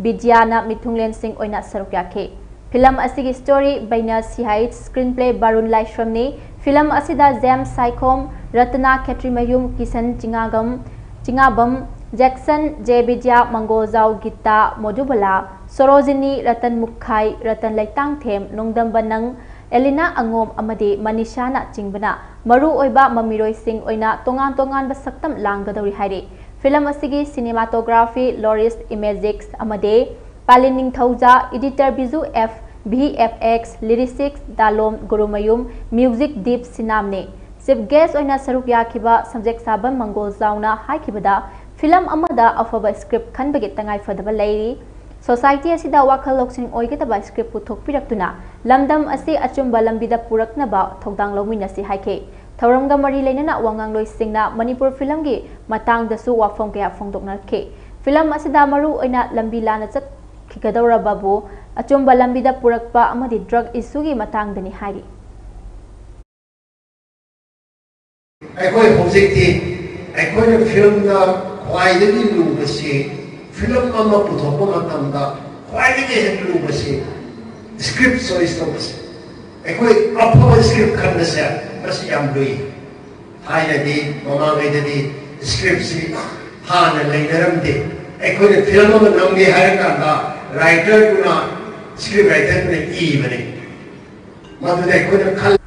ꯕꯤꯗ꯭ꯌꯥꯅ ꯃꯤꯊꯨꯡꯂꯦꯟꯁꯤꯡ ꯑꯣꯏꯅ ꯁꯔꯨꯛ ꯌꯥꯈꯤ꯫ ꯐꯤꯂꯝ ꯑꯁꯤꯒꯤ ꯁ꯭ꯇꯣꯔꯤ ꯕꯩꯅꯥ ꯁꯤꯍꯥꯏ, ꯁ꯭ꯀ꯭ꯔꯤꯟ ꯄ꯭ꯂꯦ ꯕꯥꯔꯨꯟ ꯂꯥꯏꯁ꯭ꯔꯝꯅꯤ꯫ ꯐꯤꯂꯝ ꯑꯁꯤꯗ ꯖꯦꯝꯁ ꯁꯥꯏꯈꯣꯝ, ꯔꯇꯅꯥ ꯈꯦꯇ꯭ꯔꯤꯃꯌꯨꯝ, ꯀꯤꯁꯟ ꯆꯤꯉꯥꯒꯝ, ꯆꯤꯉꯥꯕꯝ, ꯖꯦꯛꯁꯟ ꯖꯦ ꯕꯤꯗ꯭ꯌꯥ, ꯃꯪꯒꯣꯜꯖꯥꯎ ꯒꯤꯇꯥ, ꯃꯣꯗꯨꯕꯂꯥ, ꯁꯣꯔꯣꯖꯤꯅꯤ, ꯔꯇꯟ ꯃꯨꯈꯥꯏ, ꯔꯇꯟ ꯂꯩꯇꯥꯡꯊꯦꯝ, ꯅꯣꯡꯗꯝꯕ ꯅꯪ, ꯑꯦꯂꯤꯅꯥ ꯑꯉꯣꯝ ꯑꯃꯗꯤ ꯃꯅꯤꯁꯥꯅ ꯆꯤꯡꯕꯅ ꯃꯔꯨ ꯑꯣꯏꯕ ꯃꯃꯤꯔꯣꯏꯁꯤꯡ ꯑꯣꯏꯅ ꯇꯣꯉꯥꯟ ꯇꯣꯉꯥꯟꯕ ꯁꯛꯇꯝ ꯂꯥꯡꯒꯗꯧꯔꯤ ꯍꯥꯏꯔꯤ꯫ ꯐꯤꯂꯝ ꯑꯁꯤꯒꯤ ꯁꯤꯅꯦꯃꯥꯇꯣꯒ꯭ꯔꯥꯐꯤ ꯂꯣꯔꯤꯁ ꯏꯃꯦꯖꯤꯛꯁ ꯑꯃꯗꯤ Palin Ningthouja, editor Biju F, V F X, lyrics Dalom Gurumayum, music Deep ꯁꯤꯅꯥꯝꯅꯤ꯫ ꯆꯤꯐ ꯒꯦꯁ ꯑꯣꯏꯅ ꯁꯔꯨꯛ ꯌꯥꯈꯤꯕ ꯁꯝꯖꯦꯛ ꯁꯥꯕꯝ ꯃꯪꯒꯣꯜꯖꯥꯎꯅ ꯍꯥꯏꯈꯤꯕꯗ, ꯐꯤꯂꯝ ꯑꯃꯗ ꯑꯐꯕ ꯁ꯭ꯀ꯭ꯔꯤꯞ ꯈꯟꯕꯒꯤ ꯇꯉꯥꯏꯐꯗꯕ ꯂꯩꯔꯤ꯫ ꯁꯣꯁꯥꯏꯇꯤ ꯑꯁꯤꯗ ꯋꯥꯈꯜ ꯂꯧꯁꯤꯡ ꯑꯣꯏꯒꯗꯕ ꯁ꯭ꯀ꯭ꯔꯤꯞ ꯄꯨꯊꯣꯛꯄꯤꯔꯛꯇꯨꯅ ꯂꯝꯗꯝ ꯑꯁꯤ ꯑꯆꯨꯝꯕ ꯂꯝꯕꯤꯗ ꯄꯨꯔꯛꯅꯕ ꯊꯧꯗꯥꯡ ꯂꯧꯃꯤꯟꯅꯁꯤ ꯍꯥꯏꯈꯤ꯫ ꯊꯧꯔꯝꯒ ꯃꯔꯤ ꯂꯩꯅꯅ ꯋꯥꯉꯥꯡꯂꯣꯏꯁꯤꯡꯅ ꯃꯅꯤꯄꯨꯔ ꯐꯤꯂꯝꯒꯤ ꯃꯇꯥꯡꯗꯁꯨ ꯋꯥꯐꯝ ꯀꯌꯥ ꯐꯣꯡꯗꯣꯛꯅꯔꯛꯈꯤ꯫ ꯐꯤꯂꯝ ꯑꯁꯤꯗ ꯃꯔꯨ ꯑꯣꯏꯅ ꯂꯝꯕꯤ ꯂꯥꯟꯅ ꯆꯠꯈꯤꯒꯗꯧꯔꯕꯕꯨ ꯑꯆꯨꯝꯕ ꯂꯝꯕꯤꯗ ꯄꯨꯔꯛꯄ ꯑꯃꯗꯤ ꯗ꯭ꯔꯒ ꯏꯁꯨꯒꯤ ꯃꯇꯥꯡꯗꯅꯤ ꯍꯥꯏꯔꯤ꯫ ꯑꯩꯈꯣꯏ ꯍꯧꯖꯤꯛꯇꯤ ꯑꯩꯈꯣꯏꯅ ꯐꯤꯂꯝꯗ ꯈ꯭ꯋꯥꯏꯗꯒꯤ ꯂꯨꯕꯁꯤ ꯐꯤꯂꯝ ꯑꯃ ꯄꯨꯊꯣꯛꯄ ꯃꯇꯝꯗ ꯈ꯭ꯋꯥꯏꯗꯒꯤ ꯍꯦꯟꯅ ꯂꯨꯕꯁꯤ script choice ꯇꯧꯕꯁꯦ꯫ ꯑꯩꯈꯣꯏ ꯑꯐꯕ script ꯈꯟꯕꯁꯦ ꯃꯁꯤ ꯌꯥꯝ ꯂꯨꯏ꯫ ꯊꯥꯏꯅꯗꯤ, ꯃꯃꯥꯡꯉꯩꯗꯗꯤ script ꯁꯤ ꯍꯥꯟꯅ ꯂꯩꯅꯔꯝꯗꯦ꯫ ꯑꯩꯈꯣꯏꯅ ꯐꯤꯂꯝ ꯑꯃ ꯅꯝꯒꯦ ꯍꯥꯏꯔꯀꯥꯟꯗ writer ꯗꯨꯅ, script writer ꯗꯨꯅ ꯏꯕꯅꯤ꯫ ꯃꯗꯨꯗ ꯑꯩꯈꯣꯏꯅ ꯈꯜ-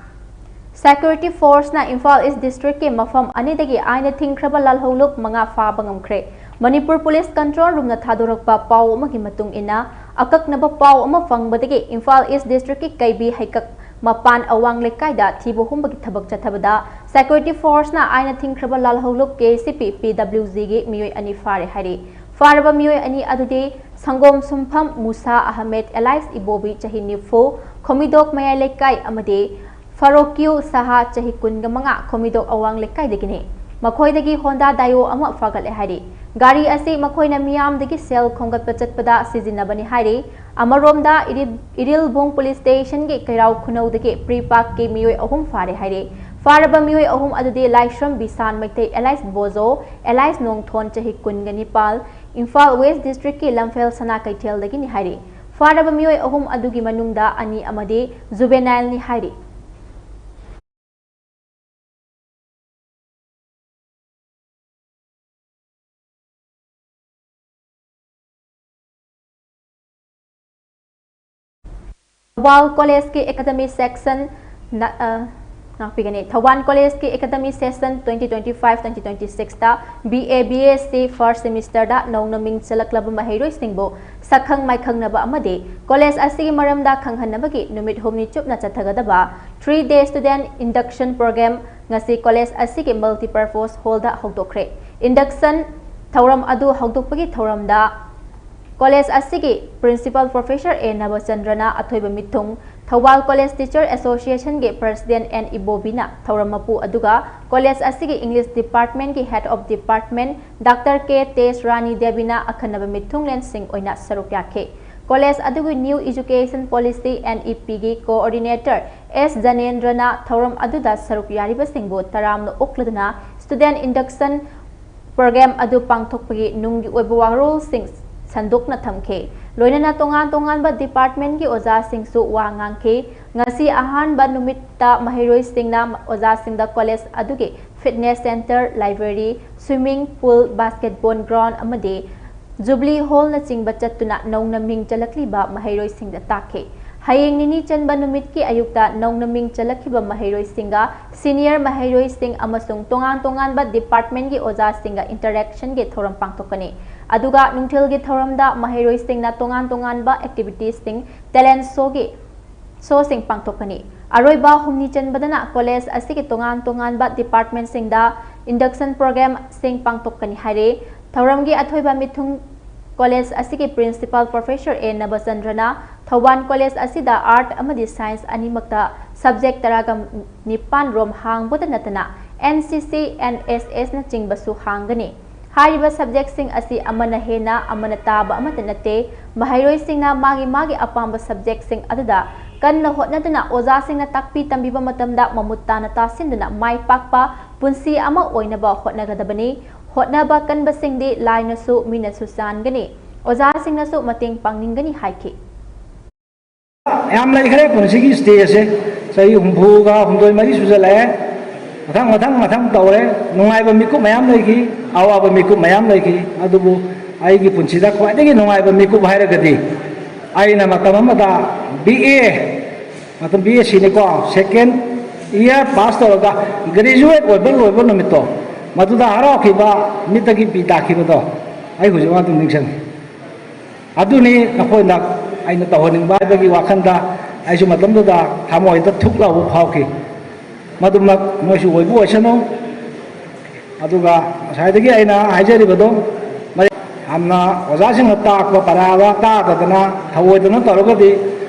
Security force ꯅ ꯏꯝꯐꯥꯜ ꯏꯁ ꯗꯤꯁꯇ꯭ꯔꯤꯛꯀꯤ ꯃꯐꯝ ꯑꯅꯤꯗꯒꯤ ꯑꯥꯏꯟꯅ ꯊꯤꯡꯈ꯭ꯔꯕ ꯂꯥꯜꯍꯧꯂꯨꯞ ꯃꯉꯥ ꯐꯥꯕ ꯉꯝꯈ꯭ꯔꯦ꯫ ꯃꯅꯤꯄꯨꯔ ꯄꯨꯂꯤꯁ ꯀꯟꯇ꯭ꯔꯣꯜ ꯔꯨꯝꯅ ꯊꯥꯗꯣꯔꯛꯄ ꯄꯥꯎ ꯑꯃꯒꯤ ꯃꯇꯨꯡ ꯏꯟꯅ, ꯑꯀꯛꯅꯕ ꯄꯥꯎ ꯑꯃ ꯐꯪꯕꯗꯒꯤ ꯏꯝꯐꯥꯜ ꯏꯁ ꯗꯤꯁꯇ꯭ꯔꯤꯛꯀꯤ ꯀꯩꯕꯤ ꯍꯩꯀꯛ ꯃꯄꯥꯟ ꯑꯋꯥꯡ ꯂꯩꯀꯥꯏꯗ ꯊꯤꯕ ꯍꯨꯝꯕꯒꯤ ꯊꯕꯛ ꯆꯠꯊꯕꯗ security force ꯅ ꯑꯥꯏꯟꯅ ꯊꯤꯡꯈ꯭ꯔꯕ ꯂꯥꯜꯍꯧꯂꯨꯞ ꯀꯦ ꯁꯤ ꯄꯤ ꯄꯤ ꯗꯕ꯭ꯂꯤꯎ ꯖꯤꯒꯤ ꯃꯤꯑꯣꯏ ꯑꯅꯤ ꯐꯥꯔꯦ ꯍꯥꯏꯔꯤ꯫ ꯐꯥꯔꯕ ꯃꯤꯑꯣꯏ ꯑꯅꯤ ꯑꯗꯨꯗꯤ ꯁꯪꯒꯣꯝ ꯁꯨꯝꯐꯝ ꯃꯨꯁꯥ ꯑꯍꯃꯦꯗ alias ꯏꯕꯣꯕꯤ ꯆꯍꯤ ꯅꯤꯐꯨ, ꯈꯣꯃꯤꯗꯣꯛ ꯃꯌꯥꯏ ꯂꯩꯀꯥꯏ ꯑꯃꯗꯤ ꯐꯥꯔꯣꯀꯤꯌꯨ ꯁꯍꯥ ꯆꯍꯤ ꯀꯨꯟꯒ ꯃꯉꯥ, ꯈꯣꯃꯤꯗꯣꯛ ꯑꯋꯥꯡ ꯂꯩꯀꯥꯏꯗꯒꯤꯅꯤ꯫ ꯃꯈꯣꯏꯗꯒꯤ ꯍꯣꯟꯗꯥ ꯗꯥꯏꯑꯣ ꯑꯃ ꯐꯥꯒꯠꯂꯦ ꯍꯥꯏꯔꯤ꯫ ꯒꯥꯔꯤ ꯑꯁꯤ ꯃꯈꯣꯏꯅ ꯃꯤꯌꯥꯝꯗꯒꯤ ꯁꯦꯜ ꯈꯣꯝꯒꯠꯄ ꯆꯠꯄꯗ ꯁꯤꯖꯤꯟꯅꯕꯅꯤ ꯍꯥꯏꯔꯤ꯫ ꯑꯃꯔꯣꯝꯗ ꯏꯔꯤ-, ꯏꯔꯤꯜꯕꯨꯡ ꯄꯨꯂꯤꯁ ꯁ꯭ꯇꯦꯁꯟꯒꯤ ꯀꯩꯔꯥꯎ ꯈꯨꯅꯧꯗꯒꯤ ꯄ꯭ꯔꯤ ꯄꯥꯛꯀꯤ ꯃꯤꯑꯣꯏ ꯑꯍꯨꯝ ꯐꯥꯔꯦ ꯍꯥꯏꯔꯤ꯫ ꯐꯥꯔꯕ ꯃꯤꯑꯣꯏ ꯑꯍꯨꯝ ꯑꯗꯨꯗꯤ ꯂꯥꯏꯁ꯭ꯔꯝ ꯕꯤꯁꯥꯟ ꯃꯩꯇꯩ alias ꯕꯣꯖꯣ alias ꯅꯣꯡꯊꯣꯟ ꯆꯍꯤ ꯀꯨꯟꯒ ꯅꯤꯄꯥꯜ, ꯏꯝꯐꯥꯜ ꯋꯦꯁ ꯗꯤꯁꯇ꯭ꯔꯤꯛꯀꯤ ꯂꯝꯐꯦꯜ ꯁꯅꯥ ꯀꯩꯊꯦꯜꯗꯒꯤꯅꯤ ꯍꯥꯏꯔꯤ꯫ ꯐꯥꯔꯕ ꯃꯤꯑꯣꯏ ꯑꯍꯨꯝ ꯑꯗꯨꯒꯤ ꯃꯅꯨꯡꯗ ꯑꯅꯤ ꯑꯃꯗꯤ juvenile ꯅꯤ ꯍꯥꯏꯔꯤ꯫ ꯊꯧꯕꯥꯜ ꯀꯣꯂꯦꯖꯀꯤ academic session ꯅ-, ꯑ, ꯉꯥꯛꯄꯤꯒꯅꯤ꯫ ꯊꯧꯕꯥꯜ ꯀꯣꯂꯦꯖꯀꯤ academic session twenty twenty-five twenty twenty-six ꯇ B A B S C first semester ꯗ ꯅꯧꯅ ꯃꯤꯡ ꯆꯜꯂꯛꯂꯕ ꯃꯍꯩꯔꯣꯏꯁꯤꯡꯕꯨ ꯁꯛꯈꯪ ꯃꯥꯏꯈꯪꯅꯕ ꯑꯃꯗꯤ ꯀꯣꯂꯦꯖ ꯑꯁꯤꯒꯤ ꯃꯔꯝꯗ ꯈꯪꯍꯟꯅꯕꯒꯤ ꯅꯨꯃꯤꯠ ꯍꯨꯝꯅꯤ ꯆꯨꯞꯅ ꯆꯠꯊꯒꯗꯕ three day student induction program ꯉꯁꯤ ꯀꯣꯂꯦꯖ ꯑꯁꯤꯒꯤ multipurpose hall ꯗ ꯍꯧꯗꯣꯛꯈ꯭ꯔꯦ꯫ Induction ꯊꯧꯔꯝ ꯑꯗꯨ ꯍꯧꯗꯣꯛꯄꯒꯤ ꯊꯧꯔꯝꯗ ꯀꯣꯂꯦꯖ ꯑꯁꯤꯒꯤ Principal Professor A ꯅꯕꯆꯟꯗ꯭ꯔꯅ ꯑꯊꯣꯏꯕ ꯃꯤꯊꯨꯡ, ꯊꯧꯕꯥꯜ College Teacher Association ꯒꯤ President N ꯏꯕꯣꯕꯤꯅ ꯊꯧꯔꯝ ꯃꯄꯨ, ꯑꯗꯨꯒ ꯀꯣꯂꯦꯖ ꯑꯁꯤꯒꯤ English Department ꯀꯤ Head of Department Doctor K ꯇꯦꯖ ꯔꯥꯅꯤ ꯗꯦꯕꯤꯅ ꯑꯈꯟꯅꯕ ꯃꯤꯊꯨꯡꯂꯦꯟꯁꯤꯡ ꯑꯣꯏꯅ ꯁꯔꯨꯛ ꯌꯥꯈꯤ꯫ ꯀꯣꯂꯦꯖ ꯑꯗꯨꯒꯤ New Education Policy, N E P ꯒꯤ Coordinator S ꯖꯅꯦꯟꯗ꯭ꯔꯅ ꯊꯧꯔꯝ ꯑꯗꯨꯗ ꯁꯔꯨꯛ ꯌꯥꯔꯤꯕꯁꯤꯡꯕꯨ ꯇꯔꯥꯝꯅ ꯑꯣꯛꯂꯗꯨꯅ student induction ꯄ꯭ꯔꯣꯒ꯭ꯔꯥꯝ ꯑꯗꯨ ꯄꯥꯡꯊꯣꯛꯄꯒꯤ ꯅꯨꯡꯒꯤ ꯑꯣꯏꯕ ꯋꯥꯔꯣꯜꯁꯤꯡ ꯁꯟꯗꯣꯛꯅ ꯊꯝꯈꯤ꯫ ꯂꯣꯏꯅꯅ ꯇꯣꯉꯥꯟ ꯇꯣꯉꯥꯟꯕ ꯗꯤꯄꯥꯔꯠꯃꯦꯟꯒꯤ ꯑꯣꯖꯥꯁꯤꯡꯁꯨ ꯋꯥ ꯉꯥꯡꯈꯤ꯫ ꯉꯁꯤ ꯑꯍꯥꯟꯕ ꯅꯨꯃꯤꯠꯇ ꯃꯍꯩꯔꯣꯏꯁꯤꯡꯅ ꯑꯣꯖꯥꯁꯤꯡꯗ ꯀꯣꯂꯦꯖ ꯑꯗꯨꯒꯤ fitness centre, library, swimming pool, basketball ground ꯑꯃꯗꯤ ꯖꯨꯕꯤꯂꯤ ꯍꯣꯜꯅꯆꯤꯡꯕ ꯆꯠꯇꯨꯅ ꯅꯧꯅ ꯃꯤꯡ ꯆꯜꯂꯛꯂꯤꯕ ꯃꯍꯩꯔꯣꯏꯁꯤꯡꯗ ꯇꯥꯛꯈꯤ꯫ ꯍꯌꯦꯡ ꯅꯤꯅꯤ ꯆꯟꯕ ꯅꯨꯃꯤꯠꯀꯤ ꯑꯌꯨꯛꯇ ꯅꯧꯅ ꯃꯤꯡ ꯆꯜꯂꯛꯈꯤꯕ ꯃꯍꯩꯔꯣꯏꯁꯤꯡꯒ ꯁꯤꯅꯤꯌꯔ ꯃꯍꯩꯔꯣꯏꯁꯤꯡ ꯑꯃꯁꯨꯡ ꯇꯣꯉꯥꯟ ꯇꯣꯉꯥꯟꯕ ꯗꯤꯄꯥꯔꯠꯃꯦꯟꯒꯤ ꯑꯣꯖꯥꯁꯤꯡꯒ ꯏꯟꯇꯔꯦꯛꯁꯟꯒꯤ ꯊꯧꯔꯝ ꯄꯥꯡꯊꯣꯛꯀꯅꯤ꯫ ꯑꯗꯨꯒ ꯅꯨꯡꯊꯤꯜꯒꯤ ꯊꯧꯔꯝꯗ ꯃꯍꯩꯔꯣꯏꯁꯤꯡꯅ ꯇꯣꯉꯥꯟ ꯇꯣꯉꯥꯟꯕ ꯑꯦꯛꯇꯤꯚꯤꯇꯤꯁꯁꯤꯡ, ꯇꯦꯂꯦꯟꯠ ꯁꯣꯒꯤ ꯁꯣꯁꯤꯡ ꯄꯥꯡꯊꯣꯛꯀꯅꯤ꯫ ꯑꯔꯣꯏꯕ ꯍꯨꯝꯅꯤ ꯆꯟꯕꯗꯅ ꯀꯣꯂꯦꯖ ꯑꯁꯤꯒꯤ ꯇꯣꯉꯥꯟ ꯇꯣꯉꯥꯟꯕ ꯗꯤꯄꯥꯔꯠꯃꯦꯟꯁꯤꯡꯗ ꯏꯟꯗꯛꯁꯟ ꯄ꯭ꯔꯣꯒ꯭ꯔꯥꯝꯁꯤꯡ ꯄꯥꯡꯊꯣꯛꯀꯅꯤ ꯍꯥꯏꯔꯦ꯫ ꯊꯧꯔꯝꯒꯤ ꯑꯊꯣꯏꯕ ꯃꯤꯊꯨꯡ ꯀꯣꯂꯦꯖ ꯑꯁꯤꯒꯤ ꯄ꯭ꯔꯤꯟꯁꯤꯄꯥꯜ ꯄ꯭ꯔꯣꯐꯦꯁꯔ ꯑꯦ ꯅꯕꯆꯟꯗ꯭ꯔꯅ ꯊꯧꯕꯥꯜ ꯀꯣꯂꯦꯖ ꯑꯁꯤꯗ ꯑꯥꯔꯠ ꯑꯃꯗꯤ ꯁꯥꯏꯟꯁ ꯑꯅꯤꯃꯛꯇ ꯁꯕꯖꯦꯛ ꯇꯔꯥꯒ ꯅꯤꯄꯥꯟ ꯔꯣꯝ ꯍꯥꯡꯕꯇ ꯅꯠꯇꯅ ꯑꯦꯟ ꯁꯤ ꯁꯤ, ꯑꯦꯟ ꯑꯦꯁ ꯑꯦꯁꯅꯆꯤꯡꯕꯁꯨ ꯍꯥꯡꯒꯅꯤ꯫ ꯍꯥꯏꯔꯤꯕ ꯁꯕꯖꯦꯛꯁꯤꯡ ꯑꯁꯤ ꯑꯃꯅ ꯍꯦꯟꯅ ꯑꯃꯅ ꯇꯥꯕ ꯑꯃꯠꯇ ꯅꯠꯇꯦ꯫ ꯃꯍꯩꯔꯣꯏꯁꯤꯡꯅ ꯃꯥꯒꯤ ꯃꯥꯒꯤ ꯑꯄꯥꯝꯕ ꯁꯕꯖꯦꯛꯁꯤꯡ ꯑꯗꯨꯗ ꯀꯟꯅ ꯍꯣꯠꯅꯗꯨꯅ ꯑꯣꯖꯥꯁꯤꯡꯅ ꯇꯥꯛꯄꯤ ꯇꯝꯕꯤꯕ ꯃꯇꯝꯗ ꯃꯃꯨꯠ ꯇꯥꯅ ꯇꯥꯁꯤꯟꯗꯨꯅ ꯃꯥꯏ ꯄꯥꯛꯄ ꯄꯨꯟꯁꯤ ꯑꯃ ꯑꯣꯏꯅꯕ ꯍꯣꯠꯅꯒꯗꯕꯅꯤ꯫ ꯍꯣꯠꯅꯕ ꯀꯟꯕꯁꯤꯡꯗꯤ ꯂꯥꯏꯅꯁꯨ ꯃꯤꯅꯁꯨ ꯆꯥꯟꯒꯅꯤ, ꯑꯣꯖꯥꯁꯤꯡꯅꯁꯨ ꯃꯇꯦꯡ ꯄꯥꯡꯅꯤꯡꯒꯅꯤ ꯍꯥꯏꯈꯤ꯫ ꯌꯥꯝ ꯂꯩꯈ꯭ꯔꯦ ꯄꯨꯟꯁꯤꯒꯤ ꯁ꯭ꯇꯦꯖꯁꯦ꯫ ꯆꯍꯤ ꯍꯨꯝꯐꯨꯒ ꯍꯨꯝꯗꯣꯏ ꯃꯔꯤ ꯁꯨꯖꯜꯂꯛꯑꯦ꯫ ꯃꯊꯪ ꯃꯊꯪ ꯃꯊꯪ ꯇꯧꯔꯦ꯫ ꯅꯨꯡꯉꯥꯏꯕ ꯃꯤꯀꯨꯞ ꯃꯌꯥꯝ ꯂꯩꯈꯤ, ꯑꯋꯥꯕ ꯃꯤꯀꯨꯞ ꯃꯌꯥꯝ ꯂꯩꯈꯤ꯫ ꯑꯗꯨꯕꯨ ꯑꯩꯒꯤ ꯄꯨꯟꯁꯤꯗ ꯈ꯭ꯋꯥꯏꯗꯒꯤ ꯅꯨꯡꯉꯥꯏꯕ ꯃꯤꯀꯨꯞ ꯍꯥꯏꯔꯒꯗꯤ ꯑꯩꯅ ꯃꯇꯝ ꯑꯃꯗ ꯕꯤ ꯑꯦ, ꯃꯇꯝ ꯕꯤ ꯑꯦ ꯁꯤꯅꯤꯀꯣ, ꯁꯦꯀꯦꯟ ꯏꯌꯥꯔ ꯄꯥꯁ ꯇꯧꯔꯒ ꯒ꯭ꯔꯦꯖꯨꯋꯦꯠ ꯑꯣꯏꯕ ꯂꯣꯏꯕ ꯅꯨꯃꯤꯠꯇꯣ, ꯃꯗꯨꯗ ꯍꯔꯥꯎꯈꯤꯕ, ꯃꯤꯠꯇꯒꯤ ꯄꯤ ꯇꯥꯈꯤꯕꯗꯣ ꯑꯩ ꯍꯧꯖꯤꯛ ꯑꯗꯨꯝ ꯅꯤꯡꯁꯤꯡꯉꯤ꯫ ꯑꯗꯨꯅꯤ ꯅꯈꯣꯏꯅ ꯑꯩꯅ ꯇꯧꯍꯟꯅꯤꯡꯕ ꯍꯥꯏꯕꯒꯤ ꯋꯥꯈꯜꯗ ꯑꯩꯁꯨ ꯃꯇꯝꯗꯨꯗ ꯊꯃꯣꯏꯗ ꯊꯨꯛ ꯂꯥꯎꯕ ꯐꯥꯎꯈꯤ꯫ ꯃꯗꯨꯃꯛ ꯅꯣꯏꯁꯨ ꯑꯣꯏꯕ ꯑꯣꯏꯁꯅꯨ꯫ ꯑꯗꯨꯒ ꯉꯁꯥꯏꯗꯒꯤ ꯑꯩꯅ ꯍꯥꯏꯖꯔꯤꯕꯗꯣ, ꯌꯥꯝꯅ ꯑꯣꯖꯥꯁꯤꯡꯅ ꯇꯥꯛꯄ ꯄꯔꯥꯗ ꯇꯥꯗꯗꯅ ꯊꯧꯑꯣꯏꯗꯅ ꯇꯧꯔꯒꯗꯤ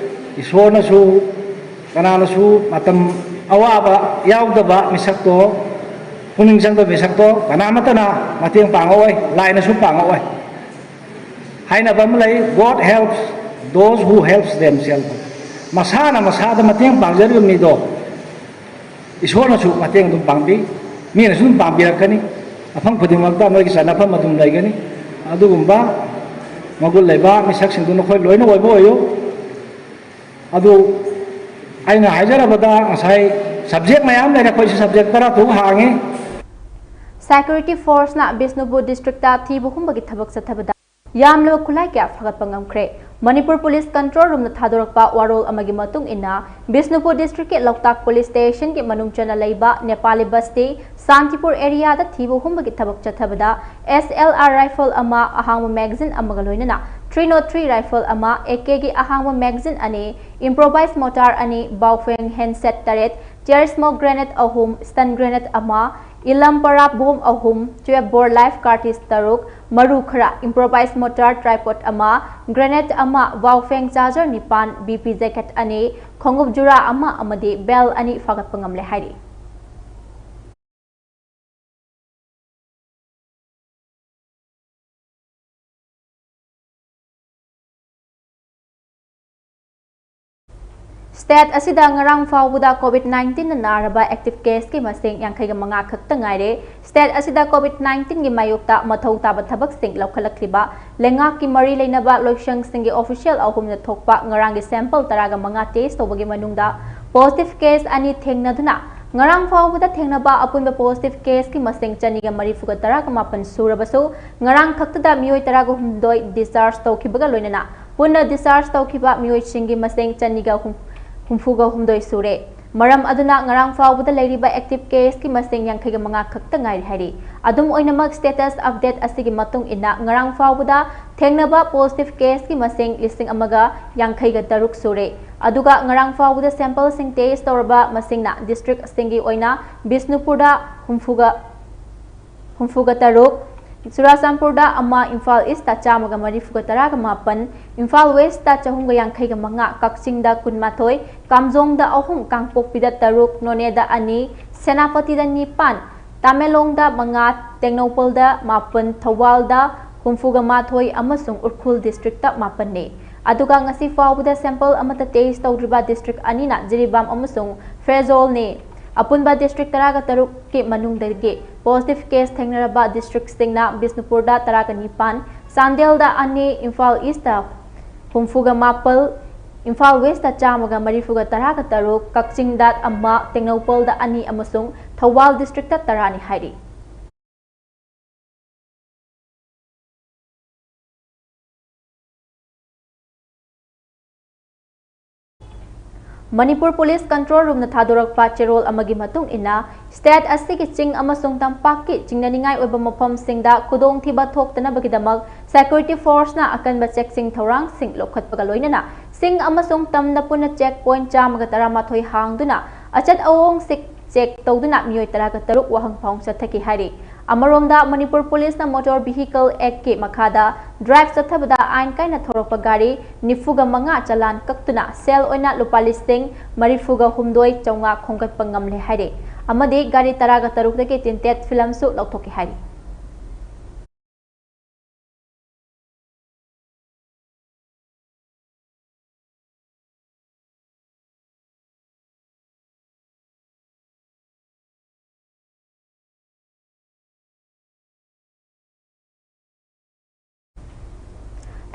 ꯏꯁꯣꯔꯅꯁꯨ ꯀꯅꯥꯅꯁꯨ ꯃꯇꯝ ꯑꯋꯥꯕ ꯌꯥꯎꯗꯕ ꯃꯤꯁꯛꯇꯣ, ꯄꯨꯛꯅꯤꯡ ꯆꯪꯗꯕ ꯃꯤꯁꯛꯇꯣ ꯀꯅꯥꯃꯠꯇꯅ ꯃꯇꯦꯡ ꯄꯥꯡꯉꯛꯑꯣꯏ, ꯂꯥꯏꯅꯁꯨ ꯄꯥꯡꯉꯛꯑꯣꯏ꯫ ꯍꯥꯏꯅꯕ ꯑꯃ ꯂꯩ, "God helps those who helps themselves"꯫ ꯃꯁꯥꯅ ꯃꯁꯥꯗ ꯃꯇꯦꯡ ꯄꯥꯡꯖꯔꯤꯕ ꯃꯤꯗꯣ ꯏꯁꯣꯔꯅꯁꯨ ꯃꯇꯦꯡ ꯑꯗꯨꯝ ꯄꯥꯡꯕꯤ, ꯃꯤꯅꯁꯨ ꯑꯗꯨꯝ ꯄꯥꯡꯕꯤꯔꯛꯀꯅꯤ꯫ ꯃꯐꯝ ꯈꯨꯗꯤꯡꯃꯛꯇ ꯅꯣꯏꯒꯤ ꯆꯠꯅꯐꯝ ꯑꯗꯨꯝ ꯂꯩꯒꯅꯤ꯫ ꯑꯗꯨꯒꯨꯝꯕ ꯃꯒꯨꯟ ꯂꯩꯕ ꯃꯤꯁꯛꯁꯤꯡꯗꯨ ꯅꯈꯣꯏ ꯂꯣꯏꯅ ꯑꯣꯏꯕ ꯑꯣꯏꯌꯨ꯫ ꯑꯗꯨ ꯑꯩꯅ ꯍꯥꯏꯖꯔꯕꯗ ꯉꯁꯥꯏ subject ꯃꯌꯥꯝ ꯂꯩꯔꯦ, ꯑꯩꯈꯣꯏꯁꯨ subject ꯇꯔꯥ ꯇꯔꯨꯛ ꯍꯥꯡꯉꯤ꯫ Security forceꯅ ꯕꯤꯁꯅꯨꯄꯨꯔ districtꯇ ꯊꯤꯕ ꯍꯨꯝꯕꯒꯤ ꯊꯕꯛ ꯆꯠꯊꯕꯗ ꯌꯥꯝꯂꯕ ꯈꯨꯠꯂꯥꯏ ꯀꯌꯥ ꯐꯒꯠꯄ ꯉꯝꯈ꯭ꯔꯦ꯫ ꯃꯅꯤꯄꯨꯔ Police Control Roomꯅ ꯊꯥꯗꯣꯔꯛꯄ ꯋꯥꯔꯣꯜ ꯑꯃꯒꯤ ꯃꯇꯨꯡ ꯏꯟꯅ, ꯕꯤꯁꯅꯨꯄꯨꯔ districtꯀꯤ ꯂꯣꯛꯇꯥꯛ Police Stationꯒꯤ ꯃꯅꯨꯡ ꯆꯟꯅ ꯂꯩꯕ ꯅꯦꯄꯥꯂꯤ ꯕꯁꯇꯤ ꯁꯥꯟꯇꯤꯄꯨꯔ areaꯗ ꯊꯤꯕ ꯍꯨꯝꯕꯒꯤ ꯊꯕꯛ ꯆꯠꯊꯕꯗ S L R rifle ꯑꯃ, ꯑꯍꯥꯡꯕ magazine ꯑꯃꯒ ꯂꯣꯏꯅꯅ three nought three rifle ꯑꯃ, A Kꯒꯤ ꯑꯍꯥꯡꯕ magazine ꯑꯅꯤ, improvised mortar ꯑꯅꯤ, Baofeng handset ꯇꯔꯦꯠ, tear smoke grenade ꯑꯍꯨꯝ, stun grenade ꯑꯃ, ꯏꯂꯝ ꯄꯔꯥ bomb ꯑꯍꯨꯝ, twelve bore live cartridge ꯇꯔꯨꯛ, ꯃꯔꯨ ꯈꯔ, improvised mortar tripod ꯑꯃ, grenade ꯑꯃ, Baofeng charger ꯅꯤꯄꯥꯟ, B P jacket ꯑꯅꯤ, ꯈꯣꯡꯎꯞ ꯖꯨꯔꯥ ꯑꯃ ꯑꯃꯗꯤ belt ꯑꯅꯤ ꯐꯥꯒꯠꯄ ꯉꯝꯂꯦ ꯍꯥꯏꯔꯤ꯫ State ꯑꯁꯤꯗ ꯉꯔꯥꯡ ꯐꯥꯎꯕꯗ COVID nineteenꯅ ꯅꯥꯔꯕ active caseꯀꯤ ꯃꯁꯤꯡ ꯌꯥꯡꯈꯩꯒ ꯃꯉꯥ ꯈꯛꯇ ꯉꯥꯏꯔꯦ꯫ State ꯑꯁꯤꯗ COVID nineteenꯒꯤ ꯃꯥꯌꯣꯛꯇ ꯃꯊꯧ ꯇꯥꯕ ꯊꯕꯛꯁꯤꯡ ꯂꯧꯈꯠꯂꯛꯂꯤꯕ ꯂꯩꯉꯥꯛꯀꯤ ꯃꯔꯤ ꯂꯩꯅꯕ ꯂꯣꯏꯁꯪꯁꯤꯡꯒꯤ official ꯑꯍꯨꯝꯅ ꯊꯣꯛꯄ ꯉꯔꯥꯡꯒꯤ sample ꯇꯔꯥꯒ ꯃꯉꯥ test ꯇꯧꯕꯒꯤ ꯃꯅꯨꯡꯗ positive case ꯑꯅꯤ ꯊꯦꯡꯅꯗꯨꯅ ꯉꯔꯥꯡ ꯐꯥꯎꯕꯗ ꯊꯦꯡꯅꯕ ꯑꯄꯨꯟꯕ positive caseꯀꯤ ꯃꯁꯤꯡ ꯆꯅꯤꯒ ꯃꯔꯤꯐꯨꯒ ꯇꯔꯥꯒ ꯃꯥꯄꯟ ꯁꯨꯔꯕꯁꯨ, ꯉꯔꯥꯡ ꯈꯛꯇꯗ ꯃꯤꯑꯣꯏ ꯇꯔꯥꯒ ꯍꯨꯝꯗꯣꯏ discharge ꯇꯧꯈꯤꯕꯒ ꯂꯣꯏꯅꯅ ꯄꯨꯟꯅ discharge ꯇꯧꯈꯤꯕ ꯃꯤꯑꯣꯏꯁꯤꯡꯒꯤ ꯃꯁꯤꯡ ꯆꯅꯤꯒ ꯍꯨꯝꯐꯨꯒ ꯍꯨꯝꯗꯣꯏ ꯁꯨꯔꯦ꯫ ꯃꯔꯝ ꯑꯗꯨꯅ ꯉꯔꯥꯡ ꯐꯥꯎꯕꯗ ꯂꯩꯔꯤꯕ active caseꯀꯤ ꯃꯁꯤꯡ ꯌꯥꯡꯈꯩꯒ ꯃꯉꯥ ꯈꯛꯇ ꯉꯥꯏꯔꯤ ꯍꯥꯏꯔꯤ꯫ ꯑꯗꯨꯝ ꯑꯣꯏꯅꯃꯛ, status update ꯑꯁꯤꯒꯤ ꯃꯇꯨꯡ ꯏꯟꯅ ꯉꯔꯥꯡ ꯐꯥꯎꯕꯗ ꯊꯦꯡꯅꯕ positive caseꯀꯤ ꯃꯁꯤꯡ ꯂꯤꯁꯤꯡ ꯑꯃꯒ ꯌꯥꯡꯈꯩꯒ ꯇꯔꯨꯛ ꯁꯨꯔꯦ꯫ ꯑꯗꯨꯒ ꯉꯔꯥꯡ ꯐꯥꯎꯕꯗ sampleꯁꯤꯡ test ꯇꯧꯔꯕ ꯃꯁꯤꯡꯅ districtꯁꯤꯡꯒꯤ ꯑꯣꯏꯅ ꯕꯤꯁꯅꯨꯄꯨꯔꯗ ꯍꯨꯝꯐꯨꯒ ꯍꯨꯝꯐꯨꯒ ꯇꯔꯨꯛ, ꯆꯨꯔꯥꯆꯥꯟꯄꯨꯔꯗ ꯑꯃ, ꯏꯝꯐꯥꯜ Eastꯇ ꯆꯥꯝꯃꯒ ꯃꯔꯤꯐꯨꯒ ꯇꯔꯥꯒ ꯃꯥꯄꯟ, ꯏꯝꯐꯥꯜ Westꯇ ꯆꯍꯨꯝꯒ ꯌꯥꯡꯈꯩꯒ ꯃꯉꯥ, ꯀꯛꯆꯤꯡꯗ ꯀꯨꯟꯃꯥꯊꯣꯏ, ꯀꯥꯝꯖꯣꯡꯗ ꯑꯍꯨꯝ, ꯀꯥꯡꯄꯣꯛꯄꯤꯗ ꯇꯔꯨꯛ, ꯅꯣꯅꯦꯗ ꯑꯅꯤ, ꯁꯦꯅꯥꯄꯇꯤꯗ ꯅꯤꯄꯥꯟ, ꯇꯃꯦꯡꯂꯣꯡꯗ ꯃꯉꯥ, ꯇꯦꯡꯅꯧꯄꯜꯗ ꯃꯥꯄꯟ, ꯊꯧꯕꯥꯜꯗ ꯍꯨꯝꯐꯨꯒ ꯃꯥꯊꯣꯏ ꯑꯃꯁꯨꯡ ꯎꯈ꯭ꯔꯨꯜ districtꯇ ꯃꯥꯄꯟꯅꯤ꯫ ꯑꯗꯨꯒ ꯉꯁꯤ ꯐꯥꯎꯕꯗ sample ꯑꯃꯠꯇ test ꯇꯧꯗ꯭ꯔꯤꯕ district ꯑꯅꯤꯅ ꯖꯤꯔꯤꯕꯥꯝ ꯑꯃꯁꯨꯡ ꯐꯦꯔꯖꯣꯜꯅꯤ꯫ ꯑꯄꯨꯟꯕ district ꯇꯔꯥꯒ ꯇꯔꯨꯛꯀꯤ ꯃꯅꯨꯡꯗꯒꯤ positive case ꯊꯦꯡꯅꯔꯕ districtꯁꯤꯡꯅ ꯕꯤꯁꯅꯨꯄꯨꯔꯗ ꯇꯔꯥꯒ ꯅꯤꯄꯥꯟ, ꯆꯥꯟꯗꯦꯜꯗ ꯑꯅꯤ, ꯏꯝꯐꯥꯜ Eastꯇ ꯍꯨꯝꯐꯨꯒ ꯃꯥꯄꯜ, ꯏꯝꯐꯥꯜ Westꯇ ꯆꯥꯝꯃꯒ ꯃꯔꯤꯐꯨꯒ ꯇꯔꯥꯒ ꯇꯔꯨꯛ, ꯀꯛꯆꯤꯡꯗ ꯑꯃ, ꯇꯦꯡꯅꯧꯄꯜꯗ ꯑꯅꯤ ꯑꯃꯁꯨꯡ ꯊꯧꯕꯥꯜ districtꯇ ꯇꯔꯥꯅꯤ ꯍꯥꯏꯔꯤ꯫ ꯃꯅꯤꯄꯨꯔ Police Control Roomꯅ ꯊꯥꯗꯣꯔꯛꯄ ꯆꯦꯔꯣꯜ ꯑꯃꯒꯤ ꯃꯇꯨꯡ ꯏꯟꯅ, state ꯑꯁꯤꯒꯤ ꯆꯤꯡ ꯑꯃꯁꯨꯡ ꯇꯝꯄꯥꯛꯀꯤ ꯆꯤꯡꯅꯅꯤꯡꯉꯥꯏ ꯑꯣꯏꯕ ꯃꯐꯝꯁꯤꯡꯗ ꯈꯨꯗꯣꯡꯊꯤꯕ ꯊꯣꯛꯇꯅꯕꯒꯤꯗꯃꯛ security forceꯅ ꯑꯀꯟꯕ checking ꯊꯧꯔꯥꯡꯁꯤꯡ ꯂꯧꯈꯠꯄꯒ ꯂꯣꯏꯅꯅ ꯆꯤꯡ ꯑꯃꯁꯨꯡ ꯇꯝꯗ ꯄꯨꯟꯅ check point ꯆꯥꯝꯃꯒ ꯇꯔꯥꯃꯥꯊꯣꯏ ꯍꯥꯡꯗꯨꯅ ꯑꯆꯠ ꯑꯋꯣꯡꯁꯤꯡ check ꯇꯧꯗꯨꯅ ꯃꯤꯑꯣꯏ ꯇꯔꯥꯒ ꯇꯔꯨꯛ ꯋꯥꯍꯪ ꯐꯥꯎ ꯆꯠꯊꯈꯤ ꯍꯥꯏꯔꯤ꯫ ꯑꯃꯔꯣꯝꯗ, ꯃꯅꯤꯄꯨꯔ Policeꯅ Motor Vehicle Actꯀꯤ ꯃꯈꯥꯗ drive ꯆꯠꯊꯕꯗ ꯑꯥꯏꯟ ꯀꯥꯏꯅ ꯊꯧꯔꯛꯄ ꯒꯥꯔꯤ ꯅꯤꯐꯨꯒ ꯃꯉꯥ ꯆꯂꯥꯟ ꯀꯛꯇꯨꯅ ꯁꯦꯜ ꯑꯣꯏꯅ ꯂꯨꯄꯥ ꯂꯤꯁꯤꯡ ꯃꯔꯤꯐꯨꯒ ꯍꯨꯝꯗꯣꯏ ꯆꯥꯝꯃꯉꯥ ꯈꯣꯝꯒꯠꯄ ꯉꯝꯂꯦ ꯍꯥꯏꯔꯤ꯫ ꯑꯃꯗꯤ ꯒꯥꯔꯤ ꯇꯔꯥꯒ ꯇꯔꯨꯛꯇꯒꯤ tinted filmꯁꯨ ꯂꯧꯊꯣꯛꯈꯤ ꯍꯥꯏꯔꯤ꯫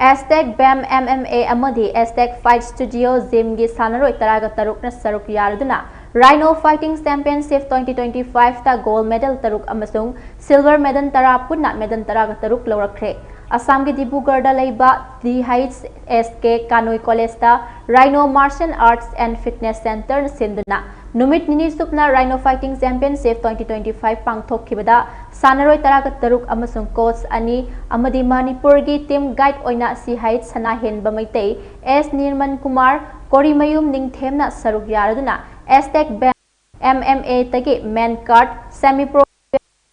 Aztec Bam MMA ꯑꯃꯗꯤ Aztec Fight Studio Gymꯒꯤ ꯁꯥꯟꯅꯔꯣꯏ ꯇꯔꯥꯒ ꯇꯔꯨꯛꯅ ꯁꯔꯨꯛ ꯌꯥꯔꯗꯨꯅ Rhino Fighting Championship twenty twenty-fiveꯇ gold medal ꯇꯔꯨꯛ ꯑꯃꯁꯨꯡ silver medal ꯇꯔꯥ, ꯄꯨꯟꯅ medal ꯇꯔꯥꯒ ꯇꯔꯨꯛ ꯂꯧꯔꯛꯈ꯭ꯔꯦ꯫ ꯑꯁꯥꯝꯒꯤ ꯗꯤꯕ꯭ꯔꯨꯒꯔꯗ ꯂꯩꯕ DHSK ꯀꯥꯅꯣꯏ Collegeꯇ Rhino Martial Arts and Fitness Centre ꯁꯤꯟꯗꯨꯅ ꯅꯨꯃꯤꯠ ꯅꯤꯅꯤ ꯆꯨꯞꯅ Rhino Fighting Championship twenty twenty-five ꯄꯥꯡꯊꯣꯛꯈꯤꯕꯗ ꯁꯥꯟꯅꯔꯣꯏ ꯇꯔꯥꯒ ꯇꯔꯨꯛ ꯑꯃꯁꯨꯡ coach ꯑꯅꯤ ꯑꯃꯗꯤ ꯃꯅꯤꯄꯨꯔꯒꯤ team guide ꯑꯣꯏꯅ ꯁꯤꯍꯩꯆ ꯁꯅꯥꯍꯦꯟꯕ ꯃꯩꯇꯩ, ꯑꯦꯁ ꯅꯤꯔꯃꯟ ꯀꯨꯃꯥꯔ, ꯀꯣꯔꯤꯃꯌꯨꯝ ꯅꯤꯡꯊꯦꯝꯅ ꯁꯔꯨꯛ ꯌꯥꯔꯗꯨꯅ Aztec Bam MMAꯗꯒꯤ main card, semi pro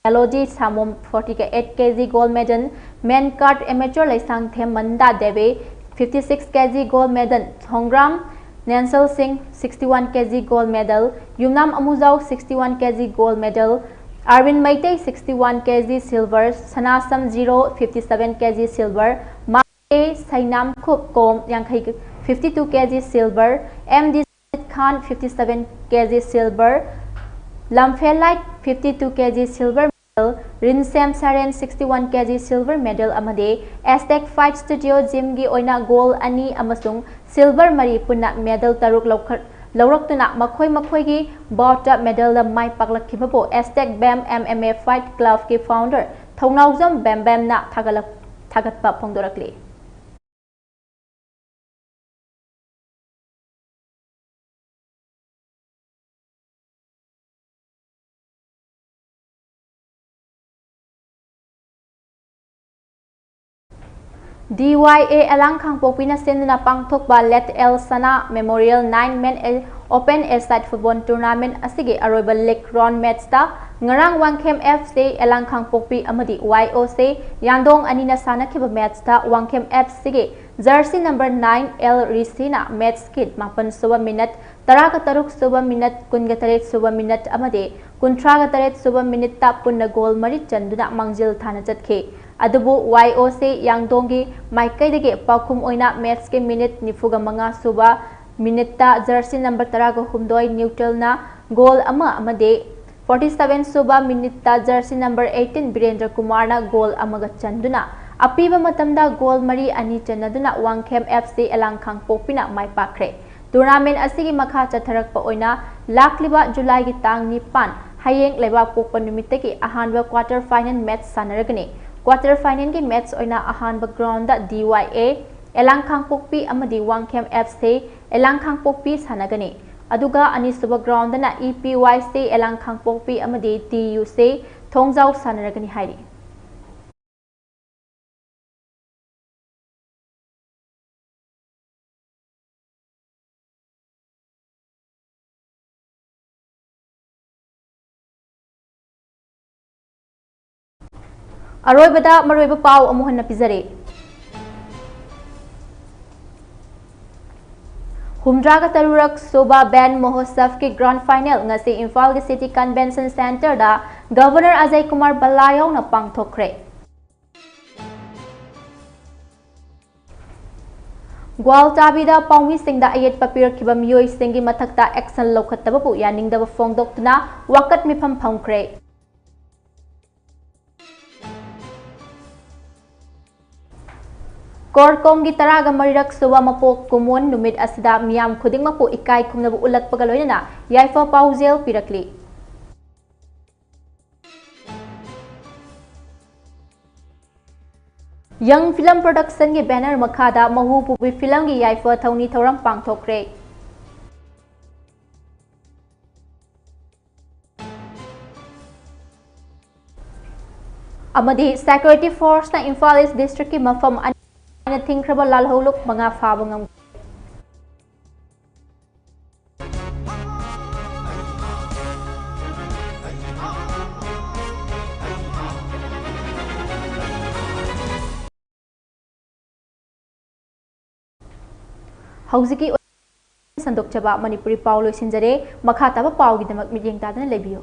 Melody Samom forty eight kg gold medal, main card amateur Leisangthem Manda Devi fifty six kg gold medal, Thongram Nansal Singh sixty one kg gold medal, Yumnam Amujao sixty one kg gold medal, Arvind Meitei sixty one kg silver, Sanasam Zero fifty seven kg silver, Ma Sainam Khup Kom fifty two kg silver, M D Khan fifty seven kg silver, Lamphel Light fifty two K G silver medal, Rinsem Saren sixty one K G silver medal ꯑꯃꯗꯤ Aztec Fight Studio Gymꯒꯤ ꯑꯣꯏꯅ gold ꯑꯅꯤ ꯑꯃꯁꯨꯡ silver ꯃꯔꯤ ꯄꯨꯟꯅ medal ꯇꯔꯨꯛ ꯂꯧꯈꯠ-, ꯂꯧꯔꯛꯇꯨꯅ ꯃꯈꯣꯏ ꯃꯈꯣꯏꯒꯤ boutꯇ medalꯗ ꯃꯥꯏ ꯄꯥꯛꯂꯛꯈꯤꯕꯕꯨ Aztec Bam M M A Fight Clubꯀꯤ founder ꯊꯧꯅꯥꯎꯖꯝ ꯕꯦꯝ ꯕꯦꯝꯅ ꯊꯥꯒꯠꯂꯛ-, ꯊꯥꯒꯠꯄ ꯐꯣꯡꯗꯣꯔꯛꯂꯤ꯫ D Y A ꯑꯦꯂꯥꯡ ꯈꯥꯡꯄꯣꯛꯄꯤꯅ ꯁꯤꯟꯗꯨꯅ ꯄꯥꯡꯊꯣꯛꯄ Let El Sana Memorial nine Man Open A-side football tournament ꯑꯁꯤꯒꯤ ꯑꯔꯣꯏꯕ league round matchꯇ ꯉꯔꯥꯡ ꯋꯥꯡꯈꯦꯝ F C ꯑꯦꯂꯥꯡ ꯈꯥꯡꯄꯣꯛꯄꯤ ꯑꯃꯗꯤ Y O C ꯌꯥꯡꯗꯣꯡ ꯑꯅꯤꯅ ꯁꯥꯟꯅꯈꯤꯕ matchꯇ Wangkhem F Cꯒꯤ jersey number nine L ꯔꯤꯁꯤꯅ matchꯀꯤ ꯃꯥꯄꯟ ꯁꯨꯕ minute, ꯇꯔꯥꯒ ꯇꯔꯨꯛ ꯁꯨꯕ minute, ꯀꯨꯟꯒ ꯇꯔꯦꯠ ꯁꯨꯕ minute ꯑꯃꯗꯤ ꯀꯨꯟꯊ꯭ꯔꯥꯒ ꯇꯔꯦꯠ ꯁꯨꯕ minuteꯇ ꯄꯨꯟꯅ goal ꯃꯔꯤ ꯆꯟꯗꯨꯅ ꯃꯥꯡꯖꯤꯜ ꯊꯥꯅ ꯆꯠꯈꯤ꯫ ꯑꯗꯨꯕꯨ Y O C ꯌꯥꯡꯗꯣꯡꯒꯤ ꯃꯥꯏꯀꯩꯗꯒꯤ ꯄꯥꯎꯈꯨꯝ ꯑꯣꯏꯅ matchꯀꯤ minute ꯅꯤꯐꯨꯒ ꯃꯉꯥ ꯁꯨꯕ minuteꯇ jersey number ꯇꯔꯥꯒ ꯍꯨꯝꯗꯣꯏ ꯅ꯭ꯌꯨꯇꯦꯜꯅ goal ꯑꯃ ꯑꯃꯗꯤ forty seven ꯁꯨꯕ minuteꯇ jersey number eighteen ꯕꯤꯔꯦꯟꯗ꯭ꯔ ꯀꯨꯃꯥꯔꯅ goal ꯑꯃꯒ ꯆꯟꯗꯨꯅ ꯑꯄꯤꯕ ꯃꯇꯝꯗ goal ꯃꯔꯤ ꯑꯅꯤ ꯆꯟꯅꯗꯨꯅ ꯋꯥꯡꯈꯦꯝ F C ꯑꯦꯂꯥꯡ ꯈꯥꯡꯄꯣꯛꯄꯤꯅ ꯃꯥꯏ ꯄꯥꯛꯈ꯭ꯔꯦ꯫ Tournament ꯑꯁꯤꯒꯤ ꯃꯈꯥ ꯆꯠꯊꯔꯛꯄ ꯑꯣꯏꯅ ꯂꯥꯛꯂꯤꯕ Julyꯒꯤ ꯇꯥꯡ ꯅꯤꯄꯥꯟ, ꯍꯌꯦꯡ ꯂꯩꯕꯥꯛꯄꯣꯛꯄ ꯅꯨꯃꯤꯠꯇꯒꯤ ꯑꯍꯥꯟꯕ quarter final match ꯁꯥꯟꯅꯔꯒꯅꯤ꯫ Quarter finalꯒꯤ match ꯑꯣꯏꯅ ꯑꯍꯥꯟꯕ groundꯗ D Y A ꯑꯦꯂꯥꯡ ꯈꯥꯡꯄꯣꯛꯄꯤ ꯑꯃꯗꯤ ꯋꯥꯡꯈꯦꯝ F C ꯑꯦꯂꯥꯡ ꯈꯥꯡꯄꯣꯛꯄꯤ ꯁꯥꯟꯅꯒꯅꯤ꯫ ꯑꯗꯨꯒ ꯑꯅꯤꯁꯨꯕ groundꯗꯅ E P Y C ꯑꯦꯂꯥꯡ ꯈꯥꯡꯄꯣꯛꯄꯤ ꯑꯃꯗꯤ T U C ꯊꯣꯡꯖꯥꯎ ꯁꯥꯟꯅꯔꯒꯅꯤ ꯍꯥꯏꯔꯤ꯫ ꯑꯔꯣꯏꯕꯗ ꯃꯔꯨꯑꯣꯏꯕ ꯄꯥꯎ ꯑꯃꯨꯛ ꯍꯟꯅ ꯄꯤꯖꯔꯤ꯫ ꯍꯨꯝꯗ꯭ꯔꯥꯒ ꯇꯔꯨꯛꯔꯛ ꯁꯨꯕ Band Mahotsavꯒꯤ grand final ꯉꯁꯤ ꯏꯝꯐꯥꯜꯒꯤ City Convention Centreꯗ Governor Ajay Kumar ꯚꯜꯂꯥ ꯌꯥꯎꯅ ꯄꯥꯡꯊꯣꯛꯈ꯭ꯔꯦ꯫ ꯒ꯭ꯋꯥꯜꯆꯥꯕꯤꯗ ꯄꯥꯎꯃꯤꯁꯤꯡꯗ ꯑꯌꯦꯠꯄ ꯄꯤꯔꯛꯈꯤꯕ ꯃꯤꯑꯣꯏꯁꯤꯡꯒꯤ ꯃꯊꯛꯇ action ꯂꯧꯈꯠꯇꯕꯕꯨ ꯌꯥꯅꯤꯡꯗꯕ ꯐꯣꯡꯗꯣꯛꯇꯨꯅ ꯋꯥꯀꯠ ꯃꯤꯐꯝ ꯐꯝꯈ꯭ꯔꯦ꯫ ꯀꯣꯔꯀꯣꯡꯒꯤ ꯇꯔꯥꯒ ꯃꯔꯤꯔꯛ ꯁꯨꯕ ꯃꯄꯣꯛ ꯀꯨꯝꯑꯣꯟ ꯅꯨꯃꯤꯠ ꯑꯁꯤꯗ ꯃꯤꯌꯥꯝ ꯈꯨꯗꯤꯡꯃꯛꯄꯨ ꯏꯀꯥꯏ ꯈꯨꯝꯅꯕ ꯎꯠꯂꯛꯄꯒ ꯂꯣꯏꯅꯅ ꯌꯥꯏꯐ ꯄꯥꯎꯖꯦꯜ ꯄꯤꯔꯛꯂꯤ꯫ ꯌꯪ ꯐꯤꯂꯝ ꯄ꯭ꯔꯣꯗꯛꯁꯟꯒꯤ banner ꯃꯈꯥꯗ ꯃꯍꯨ ꯄꯨꯕꯤ ꯐꯤꯂꯝꯒꯤ ꯌꯥꯏꯐ ꯊꯧꯅꯤ ꯊꯧꯔꯝ ꯄꯥꯡꯊꯣꯛꯈ꯭ꯔꯦ꯫ ꯑꯃꯗꯤ security forceꯅ ꯏꯝꯐꯥꯜ ꯏꯁ ꯗꯤꯁꯇ꯭ꯔꯤꯛꯀꯤ ꯃꯐꯝ ꯑꯅꯤꯗ ꯊꯤꯡꯈ꯭ꯔꯕ ꯂꯥꯜꯍꯧꯂꯨꯞ ꯃꯉꯥ ꯐꯥꯕ ꯉꯝꯈꯤ꯫ ꯍꯧꯖꯤꯛꯀꯤ ꯑꯣꯏꯅ ꯁꯟꯗꯣꯛꯆꯕ ꯃꯅꯤꯄꯨꯔꯤ ꯄꯥꯎ ꯂꯣꯏꯁꯤꯟꯖꯔꯦ꯫ ꯃꯈꯥ ꯇꯥꯕ ꯄꯥꯎꯒꯤꯗꯃꯛ ꯃꯤꯠꯌꯦꯡ ꯇꯥꯗꯨꯅ ꯂꯩꯕꯤꯌꯨ꯫